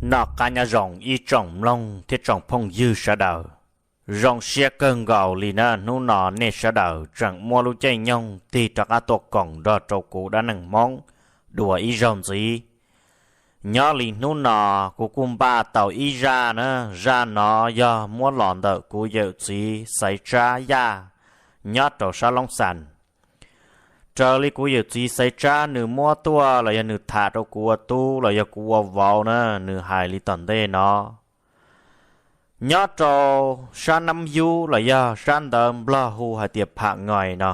Noj qab nyob zoo ib tsoom mloog thiab tsoom phooj ywg sawv daws. Zoo siab kawg nkaus li na, hnub no nej sawv daws tseem muab lub caij nyoog tig rov qab tuaj koom nrog rau kuv dab neeg Hmoob dua ib zaug ntxiv. Nyob li hnub no kuv kuj npaj tau ib zaj na, zaj no yog muab los ntawm kuv yawm txiv Xaiv Tsab Yaj nyob rau sab Loob Xas. Raws li kuv yawm txiv Xaiv Tsab nws muab tuaj los yog nws tham rau kuv ua tub los yog kuv ua vauv na, nws hais li tom ntej no. Nyob rau sab Nab Yub los yog sab ntawd Nplog hu hais tias Pham Ngois no,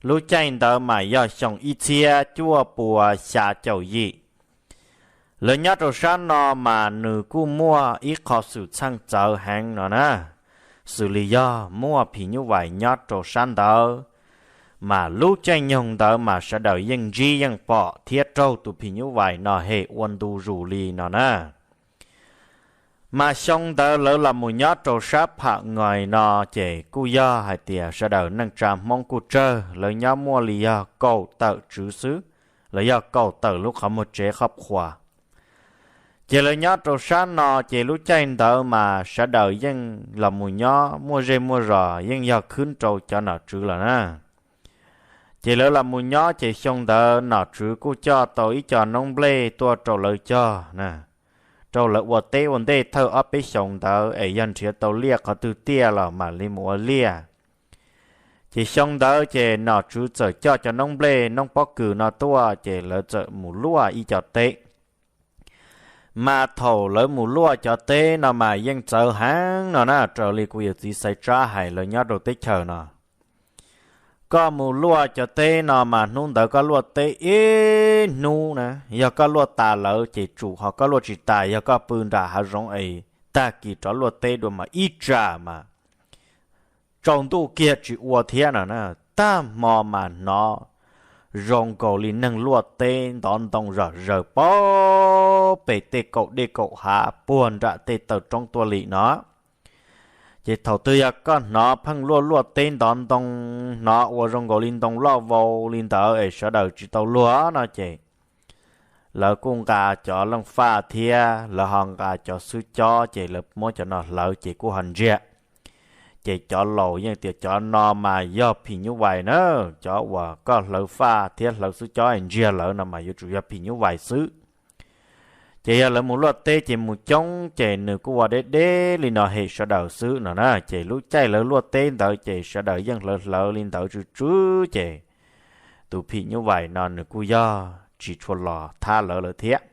lub caij ntawd mas yog xyoo ib txhiab cuaj puas xya caum yim. Lawv nyob rau sab no mas nws kuj muaj ib qho xwm txheej txawv heev no na, xws li yog muaj phim nyuj vais nyob rau sab ntawd, mas lub caij nyoog ntawd mas sawv daws yeej ntsib yeej pom thiab raug tus phim nyuj vais no hem ua ntu zus li no na. Mas xyoo ntawd lawv los mus nyob rau sab Pham Ngois no, ces kuj yog hais tias sawv daws neej tsa Hmoob kuj tsawg, lawv nyob muaj li yog kaum tawm tswv xwb, los yog kaum tawm lub qhov muag tsev qhov qhuas. Ces lawv nyob rau sab no, ces lub caij ntawd mas sawv daws yeej los mus nyob muaj zej muaj zos, yeej yog khwb rau cov nom tswv lawm na. Ces lawv los mus nyob, ces xyoo ntawd nom tswv kuj coj tau ib co noob nplej tuaj rau lawv cog na, rau lawv ua teb ua ntej thawj ob peb xyoos ntawd es yog nrhiav tau liaj qhov twg tiaj los mam li mus ua liaj. Ces xyoo ntawd ces nom tswv txawm coj cov noob nplej noob pob kws no tuaj, ces lawv txawm mus luaj ib co teb. Mas thaum lawv mus luaj cov teb no mas yeej txawv heev no na, raws li kuv yawm txiv Xaiv Tsab hais lawv nyob rau teb chaws no. Koj mus luaj cov teb no mas hnub ntawd koj luaj teb ib hnub na, yog koj luaj tas lawm ces tsum, ho koj luaj tsis tas, yog koj pw nram hav zoov es tag kis rov luaj teb dua mas ib tsam mas tsaus ntuj kiag tsis ua thiab no na. Tag hmo mas hnov zoo nkaus li neeg luaj teb ntov ntoo zom zaws pem tej kaum dej kaum hav puag nram tej taw roob tuaj li no. Ces thaum twg yog koj hnov pheej luaj luaj teb ntov ntoo, hnov ua zoo nkaus li ntoo loj vau li ntawd es sawv daws tsis tau luag no ces lawv kuj nqa cov leej faj thiab lawv ho nqa cov xwb cob, ces lawv muab cov no hlawv ces kuj ho ntsiag. Ces cov laus yeej tias cov no mas yog phim nyuj vais na, cov uas koj hlawv faj thiab hlawv xwb cob es ntsiag lawm no mas yuav tsum yog phim nyuj vais xwb. Ces yog lawv mus luaj teb ces mus coob ces nws kuj ua deb deb li no hem sawv daws xwb no na. Ces lub caij lawv luaj teb ntawd ces sawv daws yeej hlawv hlawv li ntawd tsw tsw, ces tus phim nyuj vais no nws kuj yog tsis tshua los thab lawv lawm thiab.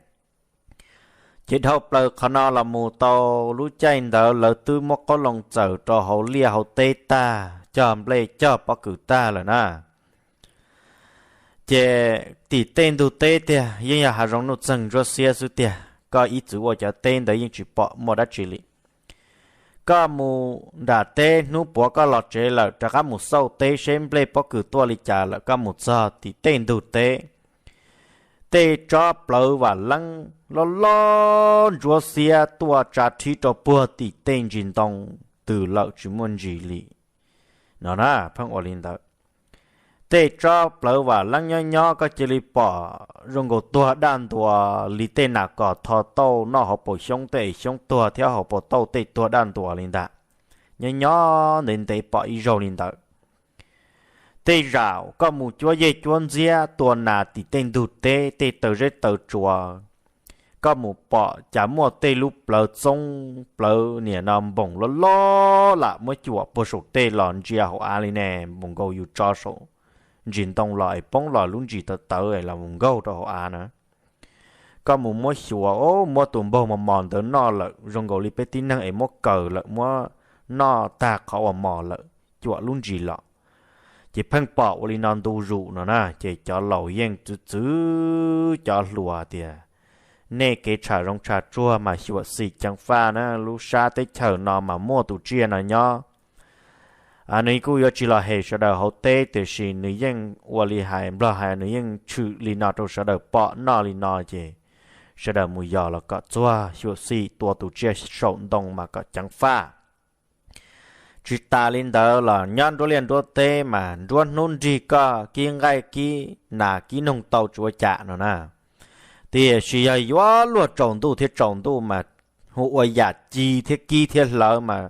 Ces dhau plaws qhov no los mus tau lub caij ntawd lawv twb muab qoob loo txawm rau hauv liaj hauv teb tag, cog nplej cog pob kws tag lawm na. Ces tim tej ntug teb tiag yeej yog hav zoov nuj txeeg ntsuab xiab xwb tiag, koj ib txwm ua cov teb ntawd yeej tsis pom muaj dab tsi li. Koj mus nram teb hnub puav koj los tsev lawm rov qab mus xauj teb seb nplej pob kws tuaj li cas lawm, koj mus txog tim tej ntug teb, tej tsob plawv vam leeb loj loj ntsuab xiab tuaj tsa rhib rau puag tim tej ntsis ntoo twg lawm tsis muaj ntsis li no na, pheej ua li ntawd. Tej tsob plawv vam leeb nyob nyob koj cia li pom zoo nkaus tuag daj ntuas li tej nas kos tho tauj noj hauv paus xyoob, tej xyoob tuag thiab hauv paus tauj tej tuag daj ntuas li ntag. Nyob nyob ntev ntev pom ib zaug li ntawd. Tej zaum koj mus cuab yej cuab ntxiab tua nas tim tej ntug teb, tej taw zeb taw tsua, koj mus pom cas muaj tej lub plawv txoob plawv niam no npoos loj loj lam muab cuam puag saum tej los ntsia hauv av li ne, npoos nkaus yus tso saum ntsis ntoo los es poob los lub ntsis tawv tawv es los mus nkaug rau hauv av na. Koj mus muab xyuas, o, muab tus npaug mos mos ntawd noj lawm, zoo nkaus li peb tib neeg es muab kaws lawm muab noj tag qhov uas mos lawm, cuam lub ntsis los. Ces pheej pom ua li no ntu zus no na, ces cov laus yeej txwv txwv cov hluas tias, nej kev tsham zoov tsham tsuag mas xyuam xim ceev faj na, lub sab teb chaws no mas muaj tus tsiaj no nyob. Nws kuj yuav tsis los hem sawv daws hauv teb, tiam sis nws yeej ua li hais Nplog hais, nws yeej tshwm li no rau sawv daws pom noj li no, ces sawv daws mus yos los kom txuag xyuam xim tua tus tsiaj saum ntoo mas kom ceev faj. Tsis tas li ntawd los nyob nruab liaj nruab teb mas nruab hnub nrig koj kib nqaij kib nas kib noog tau tsis ua cas no na. Tiam sis yog yuav luag tsaus ntuj thiab tsaus ntuj mas hu ua yam ci thiab kib thiab hlawv mas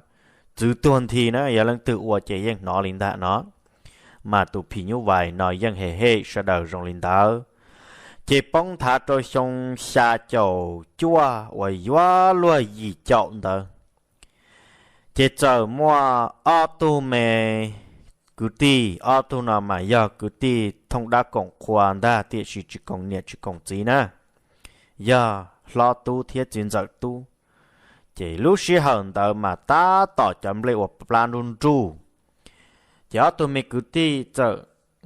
txwv tuag nthi na, yog leej twg ua ces yeej hnov li ntag no. Mas tus phim nyuj vais no yeej hem hem sawv daws zoo li ntawd. Ces poob nthav rau xyoo xya caum cuaj uas yuav luag yim caum ntawd, ces txawm muaj ob tug me kwv tij, ob tug no mas yog kwv tij thooj dab koom qhua ntag tiam sis tsis koom niam tsis koom txiv na, yog hlob tub thiab txiv ntxawm tub. Ces lub sij hawm ntawd mas tab tom cov nplej ua plab nruj nruj. Ces ob tug me kwv tij txawm,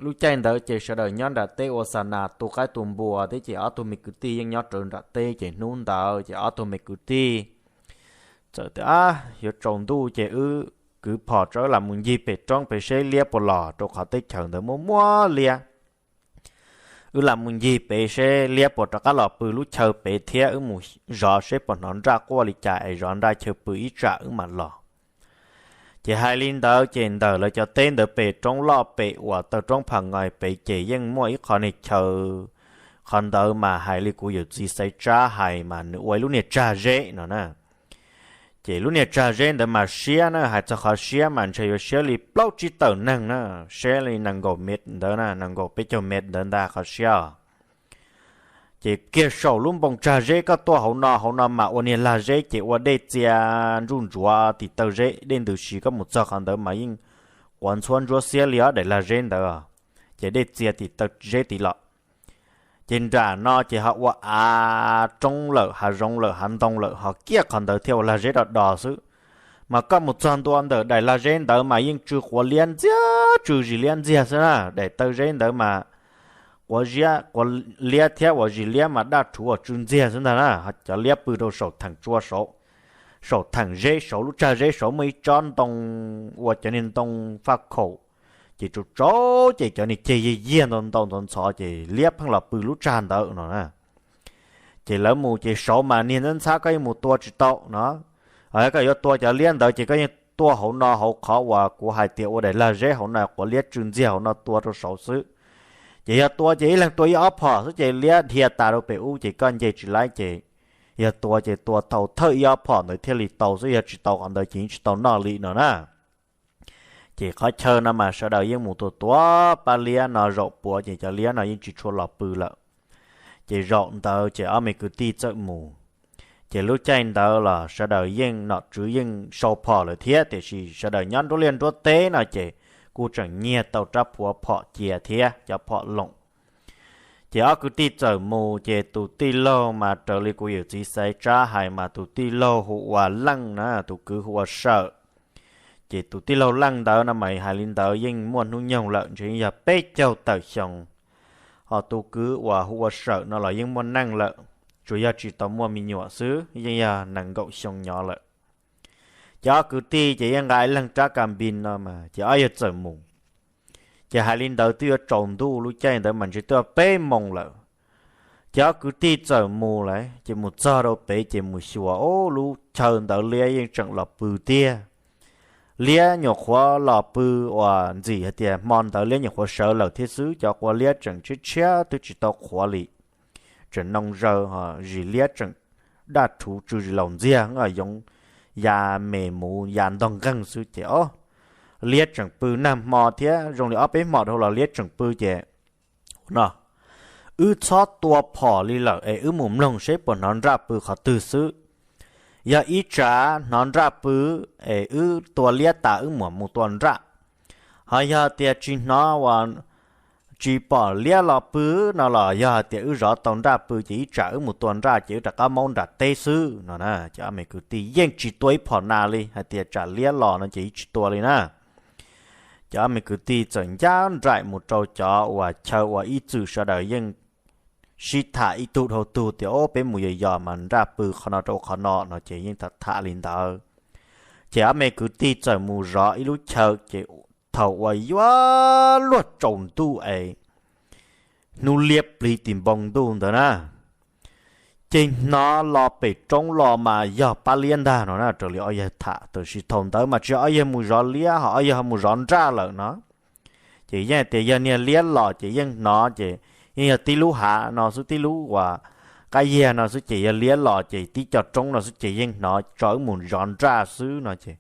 lub caij ntawd ces sawv daws nyob nram teb ua xa nas tu qaib tu npua thiab ces ob tug me kwv tij yeej nyob rawv nram teb ces hnub ntawd ces ob tug me kwv tij txawm tias, Ab, yuav tsaus ntuj ces wb kwv phom tso wb lam mus ncig pem roob pem seb liab puas los, rau qhov teb chaws ntawd muaj muaj liab. Wb lam mus ncig pem seb liab puas rov qab los pw lub chaw pem thiab wb mus zov seb puas hnov nraj quaj li cas es zov nraj chaw pw ib tsam wb mam los. Ces hais li ntawd ces ntawm lawv cov teb ntawd pem roob loj pem uas taw roob Pham Ngais pem ces yeej muaj ib qho niag chaw, qhov ntawd mas hais li kuv yawm txiv Xaiv Tsab hais mas nws ua ib lub niag tsag zeb no na. Ces lub niag tsag zeb ntawd mas siab na, hais txog qhov siab mas ntshe yuav siab li plaub tsib tawm neeg na, siab li nees nkaum mev ntawd na, nees nkaum peb caug mev ntawd ntag qhov siab os. Ces kiag saum lub npoo tsag zeb koj tuaj hauv no, hauv no mas ua niag lag zeb ces ua dej txia ntsuj ntsuav tim taw zeb, dej ntws si koj mus txog qhov ntawd mas yeej quav ntxhuab ntsuab xiab li ob daim lag zeb ntawd, ces dej txia tim taw zeb tid los. Ces nram no ces ho ua av roob lawm, hav zoov lawm, hav ntoo lawm, ho kiag qhov ntawd thiaj ua lag zeb do do xwb. Mas koj mus txog ntua ntawm daim lag zeb ntawd mas yeej tsw quav liab ntxiag, tsw zis liab ntxiag xwb na. Daim taw zeb ntawd mas quav ziab, quav liab thiab ua zis liab mas daj rhuv uas tsw ntxiag xwb ntag na. Cov liab pw rau saum theem tsua saud, saum theem zeb saud, lub tsag zeb saud muaj ib tsob ntoo, ua cov niag ntoo faj khaum, ces tsaus tsaus ces cov niag ceg yiag yiag ntau ntau ntxhov ntxhov ces liab pheej los pw lub tsag ntawd no na. Ces lawv mus ces saud mas niag ntxhab ntxhab koj yeej mus tua tsis tau no. Koj yuav tua cov liab ntawd ces koj yeej tuaj hauv no, hauv qhov uas kuv hais tias ua daim lag zeb hauv no, quav liab tsw ntxiag hauv no tua rau saud xwb. Ces yog tua ces ib leeg tua ib ob phom xwb ces liab dhia tas rau pem ub ces koj nce tsis laib ces yog tua ces tua tau thawj ib ob phom ntawd thiaj li tau xwb, yog tsis tau qhov ntawd ces yeej tsis tau noj li no na. Ces qhov chaw no mas sawv daws yeej mus tua tua pab liab no zaum puav ces cov liab no yeej tsis tshua los pw lawm. Ces zaum ntawd ces ob me kwv tij txawm mus. Ces lub caij ntawd los sawv daws yeej, nom tswv yeej sau phom lawm thiab, tiam sis sawv daws nyob nruab liaj nruab teb no ces kuj tseem nyiag tau rab phuav phom cia thiab cov phom loom. Ces ob kwv tij txawm mus ces tus tij laug mas raws li kuv yawm txiv Xaiv Tsab hais mas tus tij laug hu ua Leej na, tus kwv hu ua Sawm. Ces tus tij laug Leej ntawd no mas hais li ntawd yeej muaj hnub nyoog lawm, ntshe yog peb caug tawm xyoo. Ho tus kwv uas hu ua Sawm no los yeej muaj neej lawm, tsuas yog tsis tau muaj me nyuam xwb, yeej yog nees nkaum xyoo nyob lawm. Ces ob kwv tij ces yeej nqa ib leeg rab kas npis no mas ces ob yawg txawm mus. Ces hais li ntawd twb yuav tsaus ntuj, lub caij ntawd mas ntshe twb yuav peb moos lawm. Ces ob kwv tij txawm mus lawm ces mus txog rau pem ces mus xyuas, o, lub chaw ntawd liab yeej tseem los pw tiag. Liab nyuam qhuav los pw uas ntxim hais tias hmo ntawd liab nyuam qhuav sawv lawm thiab xwb, cov quav liab tseem tshiab tshiab twb tsis tau qhuav li. Tseem noo zaws, zis liab tseem daj rhuv tsw zis laus ntxiag, yoov ya me muv ya ntog nqeeg xwb ces, o, liab tseem pw nag hmo thiab zoo li ob peb hmo dhau los liab tseem pw ces, no, wb txhob tua phom li lawm es wb mus mloog seb puas hnov nraj pw qhov twg xwb. Yog ib tsam hnov nraj pw es wb tua liab tas wb mam mus tua nraj. Ho yog tias tsis hnov uas tsis pom liab los pw no los yog hais tias wb zov tau nraj pw ces ib tsam wb mus tua nraj ces wb rov qab maub nram teb xwb no na. Ces ob me kwv tij yeej tsis tua ib phom nas li, hais tias tsam liab los no ces yeej tsis tua li na. Ces ob me kwv tij txawm ncaj nraim mus rau cov uas chaw uas ib txwm sawv daws yeej sib tham ib tug dhau tug tias, o, peb mus yos yos mas nraj pw qhov no rau qhov no no ces yeej tham tham li ntawd. Ces ob me kwv tij txawm mus zov ib lub chaw ces thaum uas yuav luag tsaus ntuj es hnub liab pliv tim npoo ntuj ntawd na, ces hnov los pem roob los mas yog pab liab ntag no na. Raws li ob yawg tham, tab sis thaum ntawd mas tsis yog ob yawg mus zov liab, ho ob yawg ho mus zov nraj lawm no. Ces yeej tias yog niag liab los ces yeej hnov, ces yeej yog tib lub hav no xwb, tib lub uas qab yiag no xwb ces yog liab los ces tib co roob no xwb ces yeej hnov tso wb mus zov nraj xwb no ces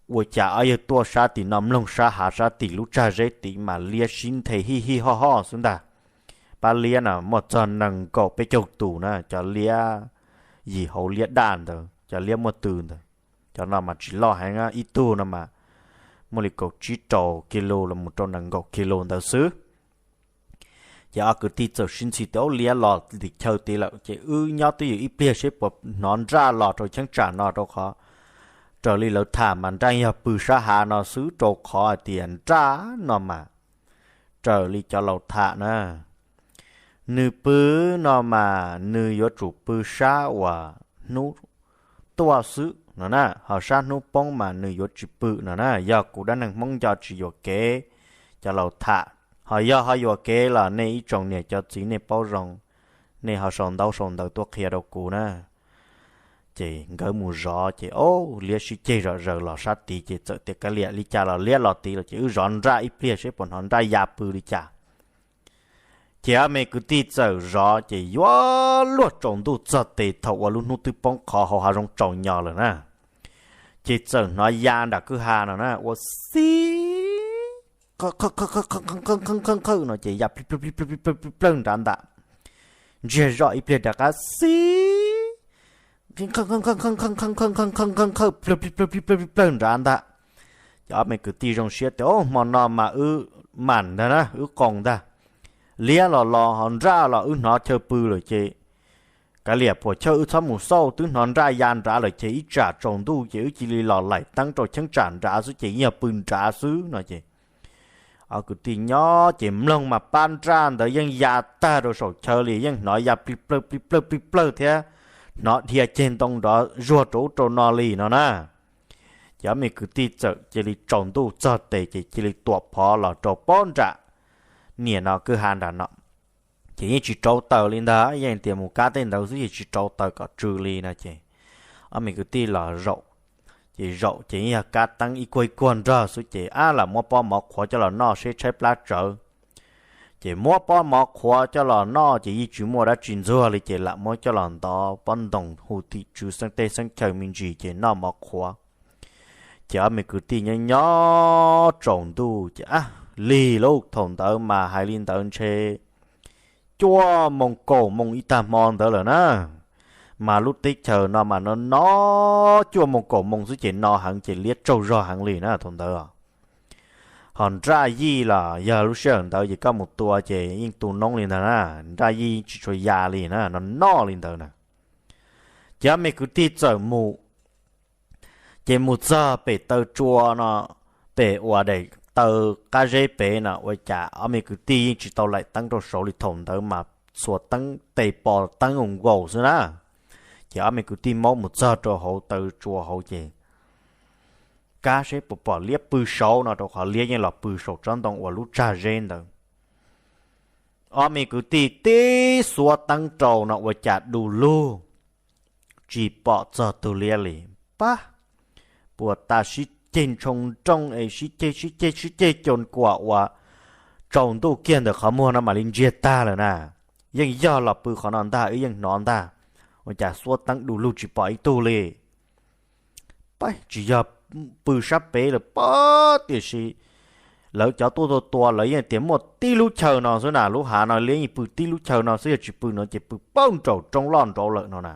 ua cas ob yawg tuaj sab tim no mloog sab hav sab tim lub tsag zeb tid mas liab sib nthe hij hij hoj hoj xwb ntag. Pab liab no muaj txog nees nkaum peb caug tus na, cov liab yim hauv liab daj ntawd, cov liab muaj tw ntawd. Cov no mas tsis loj heev, ib tug no mas muaj li kaum tsib rau kis lus los mus rau nees nkaum kis lus ntawd xwb. Ces ob kwv tij txawm sib ntxhi tias, Ub, liab los tim chaw tid lawm ces wb nyob twj ywm ib pliag seb puas hnov nraj los rau cheeb tsam no, rau qhov raws li lawv tham mas nraj yog pw sab hav no xwb, rau qhov hais tias nraj no mas raws li cov laus tham na, nws pw no mas nws yuav tsum pw sab uas hnub tuaj xwb no na, ho sab hnub poob mas nws yuav tsis pw no na. Yog kuv dab neeg Hmoob nco tsis yuam kev, cov laus tham, ho yog ho yuam kev los nej ib tsoom niam cov txiv nej paub zoo, nej ho sau ntaub sau ntawv tuaj qhia rau kuv na. Ces nkawd mus zov ces, o, liab sib ceg zom zaws los sab tid ces txawm tias, Kav liam, li cas los liab los tid lawm ces wb zov nraj ib pliag seb puas hnov nraj ya pw li cas. Ces ob me kwv tij txawm zov ces yuav luag tsaus ntuj txog tes thaum uas lub hnub twb poob qho hauv hav zoov tsaus nyo lawm na, ces txawm hnov ya nram kwj ha no na ua xib qhawj qhawj no ces ya plig plawg plig plawg plig plawg nrad ntag. Ntsiag zoj ib pliag rov qab xib qhawj qhawj plig plawg plig plawg plig plawg nrad ntag. Ces ob me kwv tij zoo siab tias, O, hmo no mas wb mam ntag na, wb qoos ntag. Liab los los ho nraj los wb hnov chaw pw lawm ces kav liam puas chawj wb txhob mus xauj, twb hnov nraj ya nrad lawm ces ib tsam tsaus ntuj ces wb cia li los laim teeb rau cheeb tsam nrad xwb ces yog pw nrad xwb no ces ob kwv tij nyob ces mloog mas pab nraj ntawd yeej ya tag rau saum chaw li, yeej hnov ya plig plawg plig plawg plig plawg thiab hnov dhia ceg ntoo nrov zuag rau ub rau no li no na. Ces ob me kwv tij txawm cia li tsaus ntuj txog tes ces cia li tuam phov los rau pob nram niam no kwj ha nram no. Ces yeej tsis rauv taws li ntag, yeej tias mus kab tej ntawd xwb ces tsis rauv taws kom tsw li no ces ob me kwv tij los zaum. Ces zaum ces yeej yog kab teeb ib kuag ib kuag nrog xwb ces ab lam muab pob mov qhuav coj los noj seb tshaib plab tsawv. Ces muab pob mov qhuav coj los noj ces yeej tsis muaj dab tsi ntxuag li ces lam muab coj los ntov pob ntoos hu tim tswv xeeb teb xeeb chaw me ntsis ces noj mov qhuav. Ces ob me kwv tij nyob nyob tsaus ntuj ces ab lig lauj, thaum ntawd mas hais li ntawd ntshe cuaj moos kaum moos ib tag hmo ntawd lawm na. Mas lub teb chaws no mas no no cuaj moos kaum moos xwb ces no heev ces liab tsaug zog heev li na thaum ntawd. Ho nraj yij los yog lub sij hawm ntawd ces koj mus tua ces yeej tu noob li ntag na, nraj yij tsis tshua ya li na, no no li ntawd na. Ces ob me kwv tij txawm mus, ces mus txog pem taw tsua no, pem uas daim taw qab zeb pem no ua cas ob me kwv tij yeej tsis tau laim teeb rau saud li, thaum ntawd mas txhua teeb tes pos teeb nkaus nkaus xwb na. Ces ob me kwv tij maub mus txog rau hauv taw tsua hauv ces kab seb puas pom liab pw saud no, rau qhov liab yeej los pw saum tsob ntoo uas lub tsag zeb ntawd. Ob me kwv tij tib xuav teeb rau no ua cas du lug, tsis pom txog tug liab li. Pab, puas tas sib ceg ntshoo nrooj es sib ceg sib ceg sib ceg coo kuam uas tsaus ntuj kiag ntawm qhov muag no mam li ntsiag tag lawm na. Yeej yog los pw qhov no ntag, wb yeej hnov ntag. Ua cas xuav teeb du lug tsis pom ib tug li. Pab, tsis yog pw sab pem lawm pab, tiam sis lawv cov tuaj tua tua lawv yeej tias muaj tib lub chaw no xwb na, lub hav no liab yeej pw tib lub chaw no xwb, yog tsis pw no ces pw pab nraum roob loj nraud lawm no na.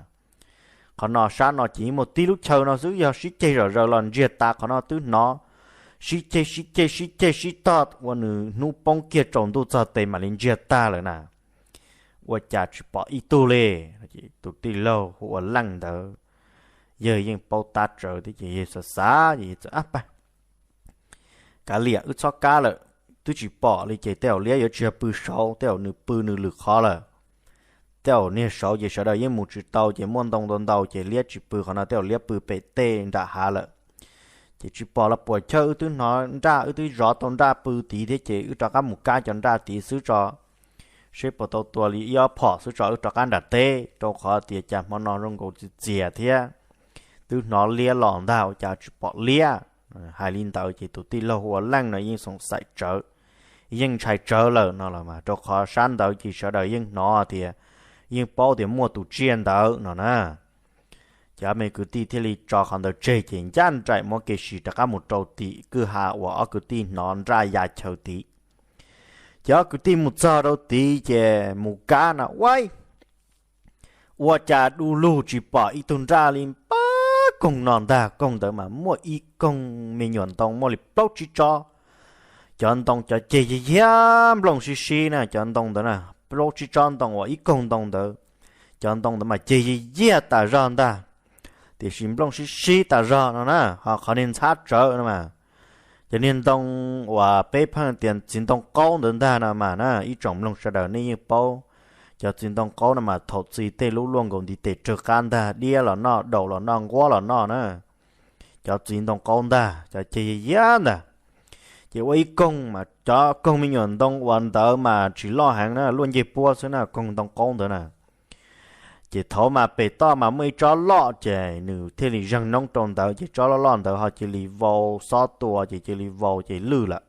Qhov no sab no ces yeej muaj tib lub chaw no xwb, yog sib ceg zom zaws los ntsiag tas qhov no twb hnov sib ceg sib ceg sib ceg sib tog ua nws hnub poob kiag tsaus ntuj txog tes mam li ntsiag tag lawm na. Ua cas tsis pom ib tug li. Tus tij laug hu ua Leej ntawd, yawg yeej paub tab tsawv thiab ces yawg xav xav ces yawg txawm, Ab pab, kav liam wb txhob kab lawm, twb tsis pom li ces tej zaum liab yuav tsis yog pw saud, tej zaum nws pw nws lwm qhov lawm. Tej zaum niag saud ces sawv daws yeej mus tsis tau ces muaj ntoo ntau ntau ces liab tsis pw qhov no, tej zaum liab pw pem tej nram hav lawm. Ces tsis pom los puas chawj, wb twb hnov nraj, wb twb zov tau nraj pw tid thiab ces wb rov qab mus kab cov nraj tid xwb tso, seb puas tau tua li ib ob phom xwb tso wb rov qab nram teb, rau qhov tias cas hmo no zoo nkaus txias txias thiab twb hnov liab los ntag ua cas tsis pom liab. Hais li ntawd ces tus tij laug hu ua Leej no yeej xoom xaim tsawv, yeej ntshai tsawv lawm no los mas, rau qhov sab ntawd ces sawv daws yeej hnov tias yeej paub tias muaj tus tsiaj ntawd no na. Ces ob me kwv tij thiaj li tso qhov ntawd tseg ces ncaj nraim muab kev sim rov qab mus rau tim kwj ha uas ob kwv tij hnov nraj ya chaw tid. Ces ob kwv tij mus txog rau tid ces mus kab na ua ua cas du lug tsis pom ib tug nraj li pab koog no ntag. Koog ntawd mas muaj ib koog me nyuam ntoo muaj li plaub tsib tsob. Cov ntoo cov ceg yig yiag nplooj sib sib na, cov ntoo ntawd na, plaub tsib tsob ntoo uas ib koog ntoo ntawd, cov ntoo ntawd mas ceg yig yiag tas zog ntag, tiam sis nplooj sib sib tas zog no na, ho qhov niag ntxhab tsawv no mas, cov niag ntoo uas peb pheej tias txiv ntoo qaub ntawd ntag no mas na, ib tsoom mloog sawv daws nej yeej paub. Cov txiv ntoo qaub no mas thaum txi tej lub luaj nkaus ntiv tes rawg qab ntag, diab los noj, daus los noj, nquab los noj na. Cov txiv ntoo qaub ntag, cov ceg yig yiag ntag. Ces ua ib koog mas cov koog me nyuam ntoo uas ntawd mas tsis loj heev na, luaj ncej puab xwb na, koog ntoo qaub ntawd na. Ces thaum mas pem toj mas muaj ib tsob loj ces nws thiaj li zeeg noob rau ntawd ces tsob loj loj ntawd ho cia li vau xob tua ces cia li vau ces lwj lawm.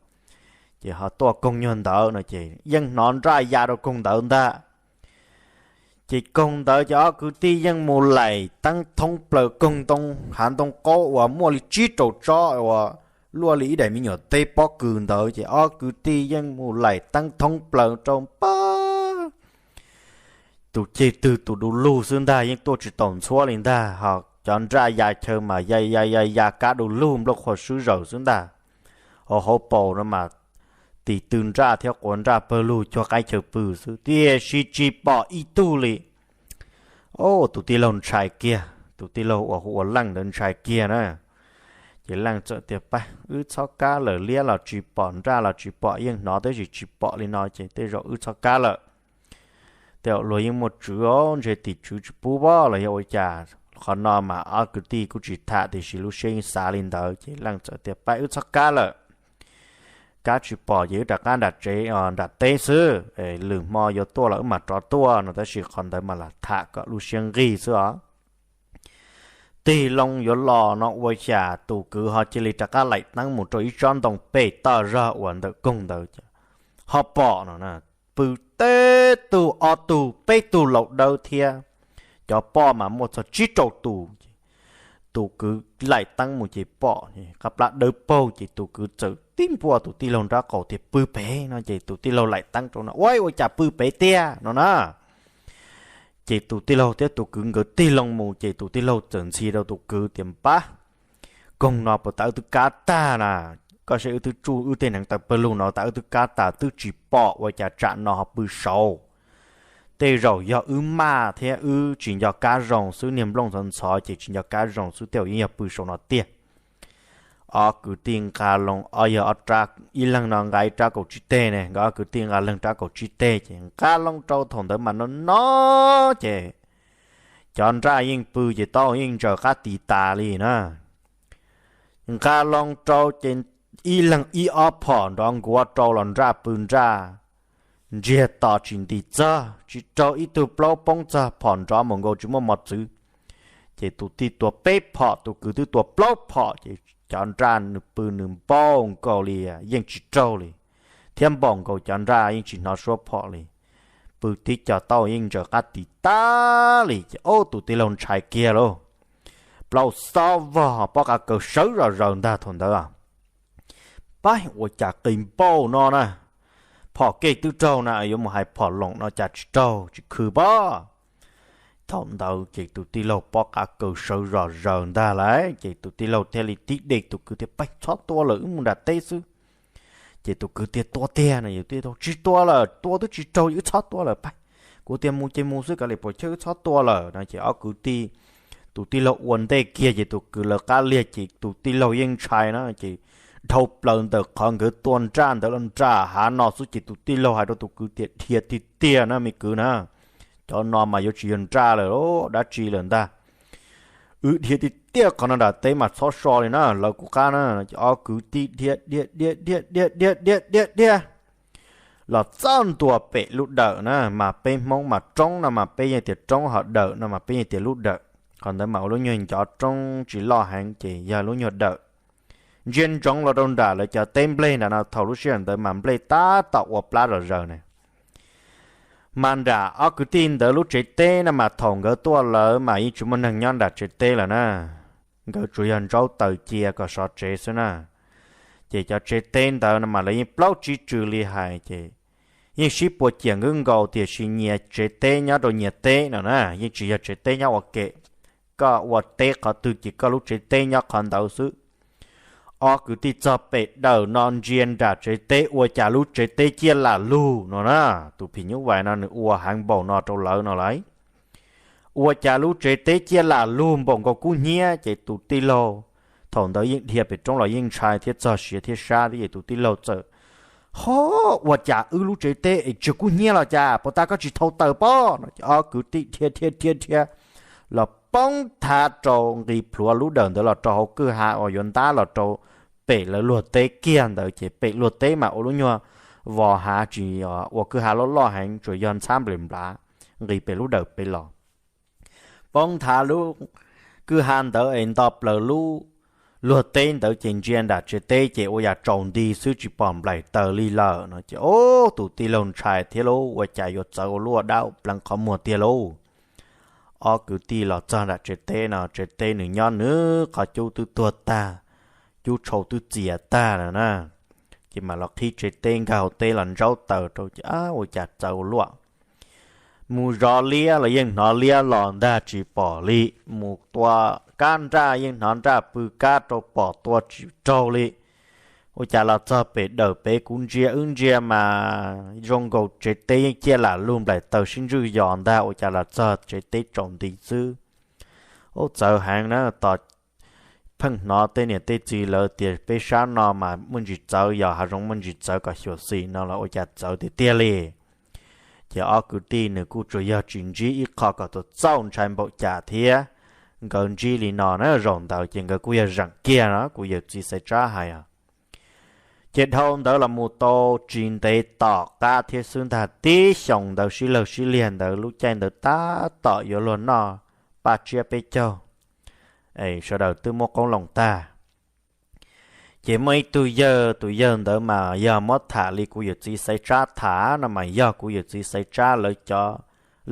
Ces ho tuaj koog nyuag ntawd no ces yeej hnov nraj ya rau koog ntawd ntag. Ces koog ntawd ces ob kwv tij yeej mus laim teeb thoob plaws koog ntoo hav ntoo qaub uas muaj li tsib rau tsob uas luaj li ib daim me nyuam teb pob kws ntawd ces ob kwv tij yeej mus laim teeb thoob plaws rau pab tus ceg twg tus du lug xwb ntag, yeej tuaj tsis tau ntxhuab li ntag. Ho cov nraj ya chaw mas ya ya ya ya kab du lug nplooj qhuav swb zaws xwb ntag. Hauv hauv paus no mas tis tw nraj thiab quav nraj pawg lug cuag qaib chaw pw xwb tiam sis tsis pom ib tug li. Tus tij laug ntshai kiag, tus tij laug uas hu ua Leej ntawd ntshai kiag na. Ces Leej txawm tias, Pab, wb txhob kab lawm, liab los tsis pom, nraj los tsis pom, yeej hnov tab sis tsis pom li no ces tej zaum wb txhob kab lawm. Tej zaum luag yeej muaj tswv os, ntshe tim tswv tsis pub pob los yog ua cas. Qhov no mas ob kwv tij kuj tsis tham tiam sis lub siab yeej xav li ntawd ces Leej txawm tias, Pab, wb txhob kab lawm. Kab tsis pom ces wb rov qab nram tsev, nram teb xwb, lwm hmo yuav tuaj los wb mam rov tuaj no, tab sis qhov ntawd mas lam tham kom lub siab nqig xwb os. Tig loo yuav los no ua cas tus kwv ho cia li rov qab laim teeb mus rau ib tsob ntoo pem toj zog uas ntawm koog ntawd, ho pom no na, pw teb tug ob tug peb tug laus dawb thiab, cov poj mas muaj txog tsib rau tus. Tus kwv laim teeb mus ces pom qab plab dawb paug ces tus kwv txawm tib npuaj tus tij laug nrab qaum tias, Pw pem no. Ces tus tij laug laim teeb rau no, Ua, ua cas pw pem tiag no na. Ces tus tij laug thiab tus kwv nkawd tig loo mus ces tus tij laug txawm ntxhi rau tus kwv tias, Pab, koog no puas tas wb twb kab tag na, koj saib wb twb tsuj wb tej hneev taw pawg lug no tas wb twb kab tas twb tsis pom, ua cas tsam no ho pw saud. Tej zaum yog wb maj thiab wb tsis nco kab zoo xwb, niag nplooj ntxhov ntxhov ces tsis nco kab zoo xwb, tej zaum yeej yog pw saum no tiag. Ob kwv tij nqa loo, ob yog ob rab, ib leeg no nqa ib rab kaum tsib teg ne, nkawd ob kwv tij nqa leeg rab kaum tsib teg ces nqa loo rau thaum ntawd mas no no ces cov nraj yeej pw ces taub hau yeej ntsaws qab tis tas li na. Nqa loo rau ces ib leeg ib ob phom nrov nkuav rau los nraj pw nraj ntsiag to tsis nti txog, tsis raug ib tug plaub poob txog, phom nrov mus nkaus tsis muaj mos txwv. Ces tus tij tua peb phom, tus kwv twb tua plaub phom ces cov nraj nws pw nws npauj nkaus li, yeej tsis raug li, thiab npaum nkaus cov nraj yeej tsis hnov suab phom li. Pw tib co taub hau yeej ntsaws qab tis tas li ces ub tus tij laug ntshai kiag lauj. Plaub xob vog pob qa kaws sawv zom zaws ntag thaum ntawd. Paib, ua cas qis npauj no na, phom kej twb raug na, yuav mus hais phom loom no cas tsis raug tsis khw pob. Thaum ntawd ces tus tij laug pob qa kaws sawv zom zaws ntag lauj, ces tus tij laug thiaj li tib de tus kwv tias, Paib, txhob tua lawm, wb mus nram teb xwb. Ces tus kwv tias, Tua tiag no, yus tij laug, Tsis tua lawm, tua twb tsis raug, wb txhob tua lawm, paib, kuv tias mus ces mus xwb, kav liam pom chawj, wb txhob tua lawm no. Ces ob kwv tij, tus tij laug ua ntej kiag ces tus kwv lawv qab liag ces tus tij laug yeej ntshai na, ces dhau plaws ntawm qhov nkawd tua nraj ntawd los nram hav no xwb ces tus tij laug hais rau tus kwv tias, Dhia tiag tiag na me kwv na, cov no mas yuav tsis yog nraj lawm, dab tsi lawm ntag. Wb dhia tiag tiag, qhov no nram teb mas txhob so li na, lawv kuv qab na. Ces ob kwv tij dhia dhia dhia dhia dhia dhia dhia dhia dhia los txog ntua pem lub dawm na, mas peb Hmoob mas roob no mas peb yeej tias roob, ho dawm no mas peb yeej tias lub dawm. Qhov ntawd mas ua lub nyuag ncov roob tsis loj heev ces yog lub nyuag dawm. Ntsia ntsoov los rau nram lawv cov teb nplej nram no, thaum lub sij hawm ntawd mas nplej tab tom ua plab zom zaws ne. Mas nram ob kwv tij ntawd lub tsev teb no mas thaum nkawd tuaj lawm mas yeej tsis muaj neeg nyob nram tsev teb lawm na. Nkawd tsuas yog ntsaub taws cia kom sov tsev xwb na. Ces cov tsev teb ntawd no mas lawv yeej plaub tsib tsw li hais ces yeej sib puas ciam nkawd nkaus tiam sis nyias tsev teb nyob rau nyias teb no na, yeej tsis yog tsev teb nyob ua ke. Koj ua teb qhov twg ces koj lub tsev teb nyob qhov ntawd xwb. Ob kwv tij txog pem dawm no ntsia nram tsev teb ua cas lub tsev teb ciaj lam lug no na. Tus phim nyuj vais no nws ua heev npaum no rau lawv no lauj. Ua cas lub tsev teb ciaj lam lug npaum nkaus kub hnyiab ces tus tij laug thaum ntawd yeej dhia pem roob los yeej ntshai thiab txog siav thiab sab thiab ces tus tij laug txawm, Ho, ua cas wb lub tsev teb es tsis kub hnyiab los cas, puas tas koj tsis thau taws pob? No ces ob kwv tij dhia dhia dhia dhia los poob thav rau nqis plhuav lub dawm ntawd los rau hauv kwj ha uas yuav ntab los rau pem lawv luag teb kiag ntawd ces pem luag teb mas ua lub nyuag vos hav tsis ua kwj ha loj loj heev tsuas yog ntxhab nples nplav nqis pem lub dawm pem los. Poob thav lub kwj ha ntawd es nto plaws lub luag teb ntawd ces ntsia nram tsev teb ces ua yam tsaus nti xwb tsis pom nplaim taws li lawm no ces ob tus tij laug ntshai thiab lauj, ua cas yuav txawv ua luaj dab pleev qhov muag tiag lauj. Ob kwv tij los txog nram tsev teb no tsev teb nws nyob nws qhov cub twb tuag tag, cub tshau twb txias tag lawm na. Ces mam los qhib tsev teb nkag hauv teb los ntsaub taws rau ces ua cas txawv ua luaj. Mus zov liab los yeej hnov liab los ntag tsis pom li, mus tua kab nraj yeej hnov nraj pw kab rau pom tua tsis raug li. Ua cas los txog pem dawm pem kuv ntsia wb ntsia mas zoo nkaus tsev teb yeej ciaj lam lug nplaim taws sib ntswj yos ntag, ua cas los txog tsev teb tsaus nti xwb. Ub, txawv heev na, tos pheej hnov tej niam tej txiv lawv tias peb sab no mas muaj ntsis txawv, yos hav zoov muaj ntsis txawv kom xyuam xim no los ua cas txawv tiag tiag li. Ces ob kwv tij nws kuj tsuas yog tsis ntsib ib qho kom txaus txaus ntshai npaum cas thiab, nkawd ntsib li no na zaum ntawd ces nkawd kuj yog zeem kiag no kuv yawm txiv Xaiv Tsab hais os. Ces dhau ntawd los mus tau tsis ntev tom qab thiab xwb ntag, tib xyoos ntawd sib lawg sib liag ntawd lub caij ntawd tab tom yuav luag noj paj tsiab peb caug, es sawv daws twb muab qoob loo tag. Ces muaj ib tug yawg, tus yawg ntawd mas yog muab tham li kuv yawm txiv Xaiv Tsab tham no mas yog kuv yawm txiv Xaiv Tsab lawv cov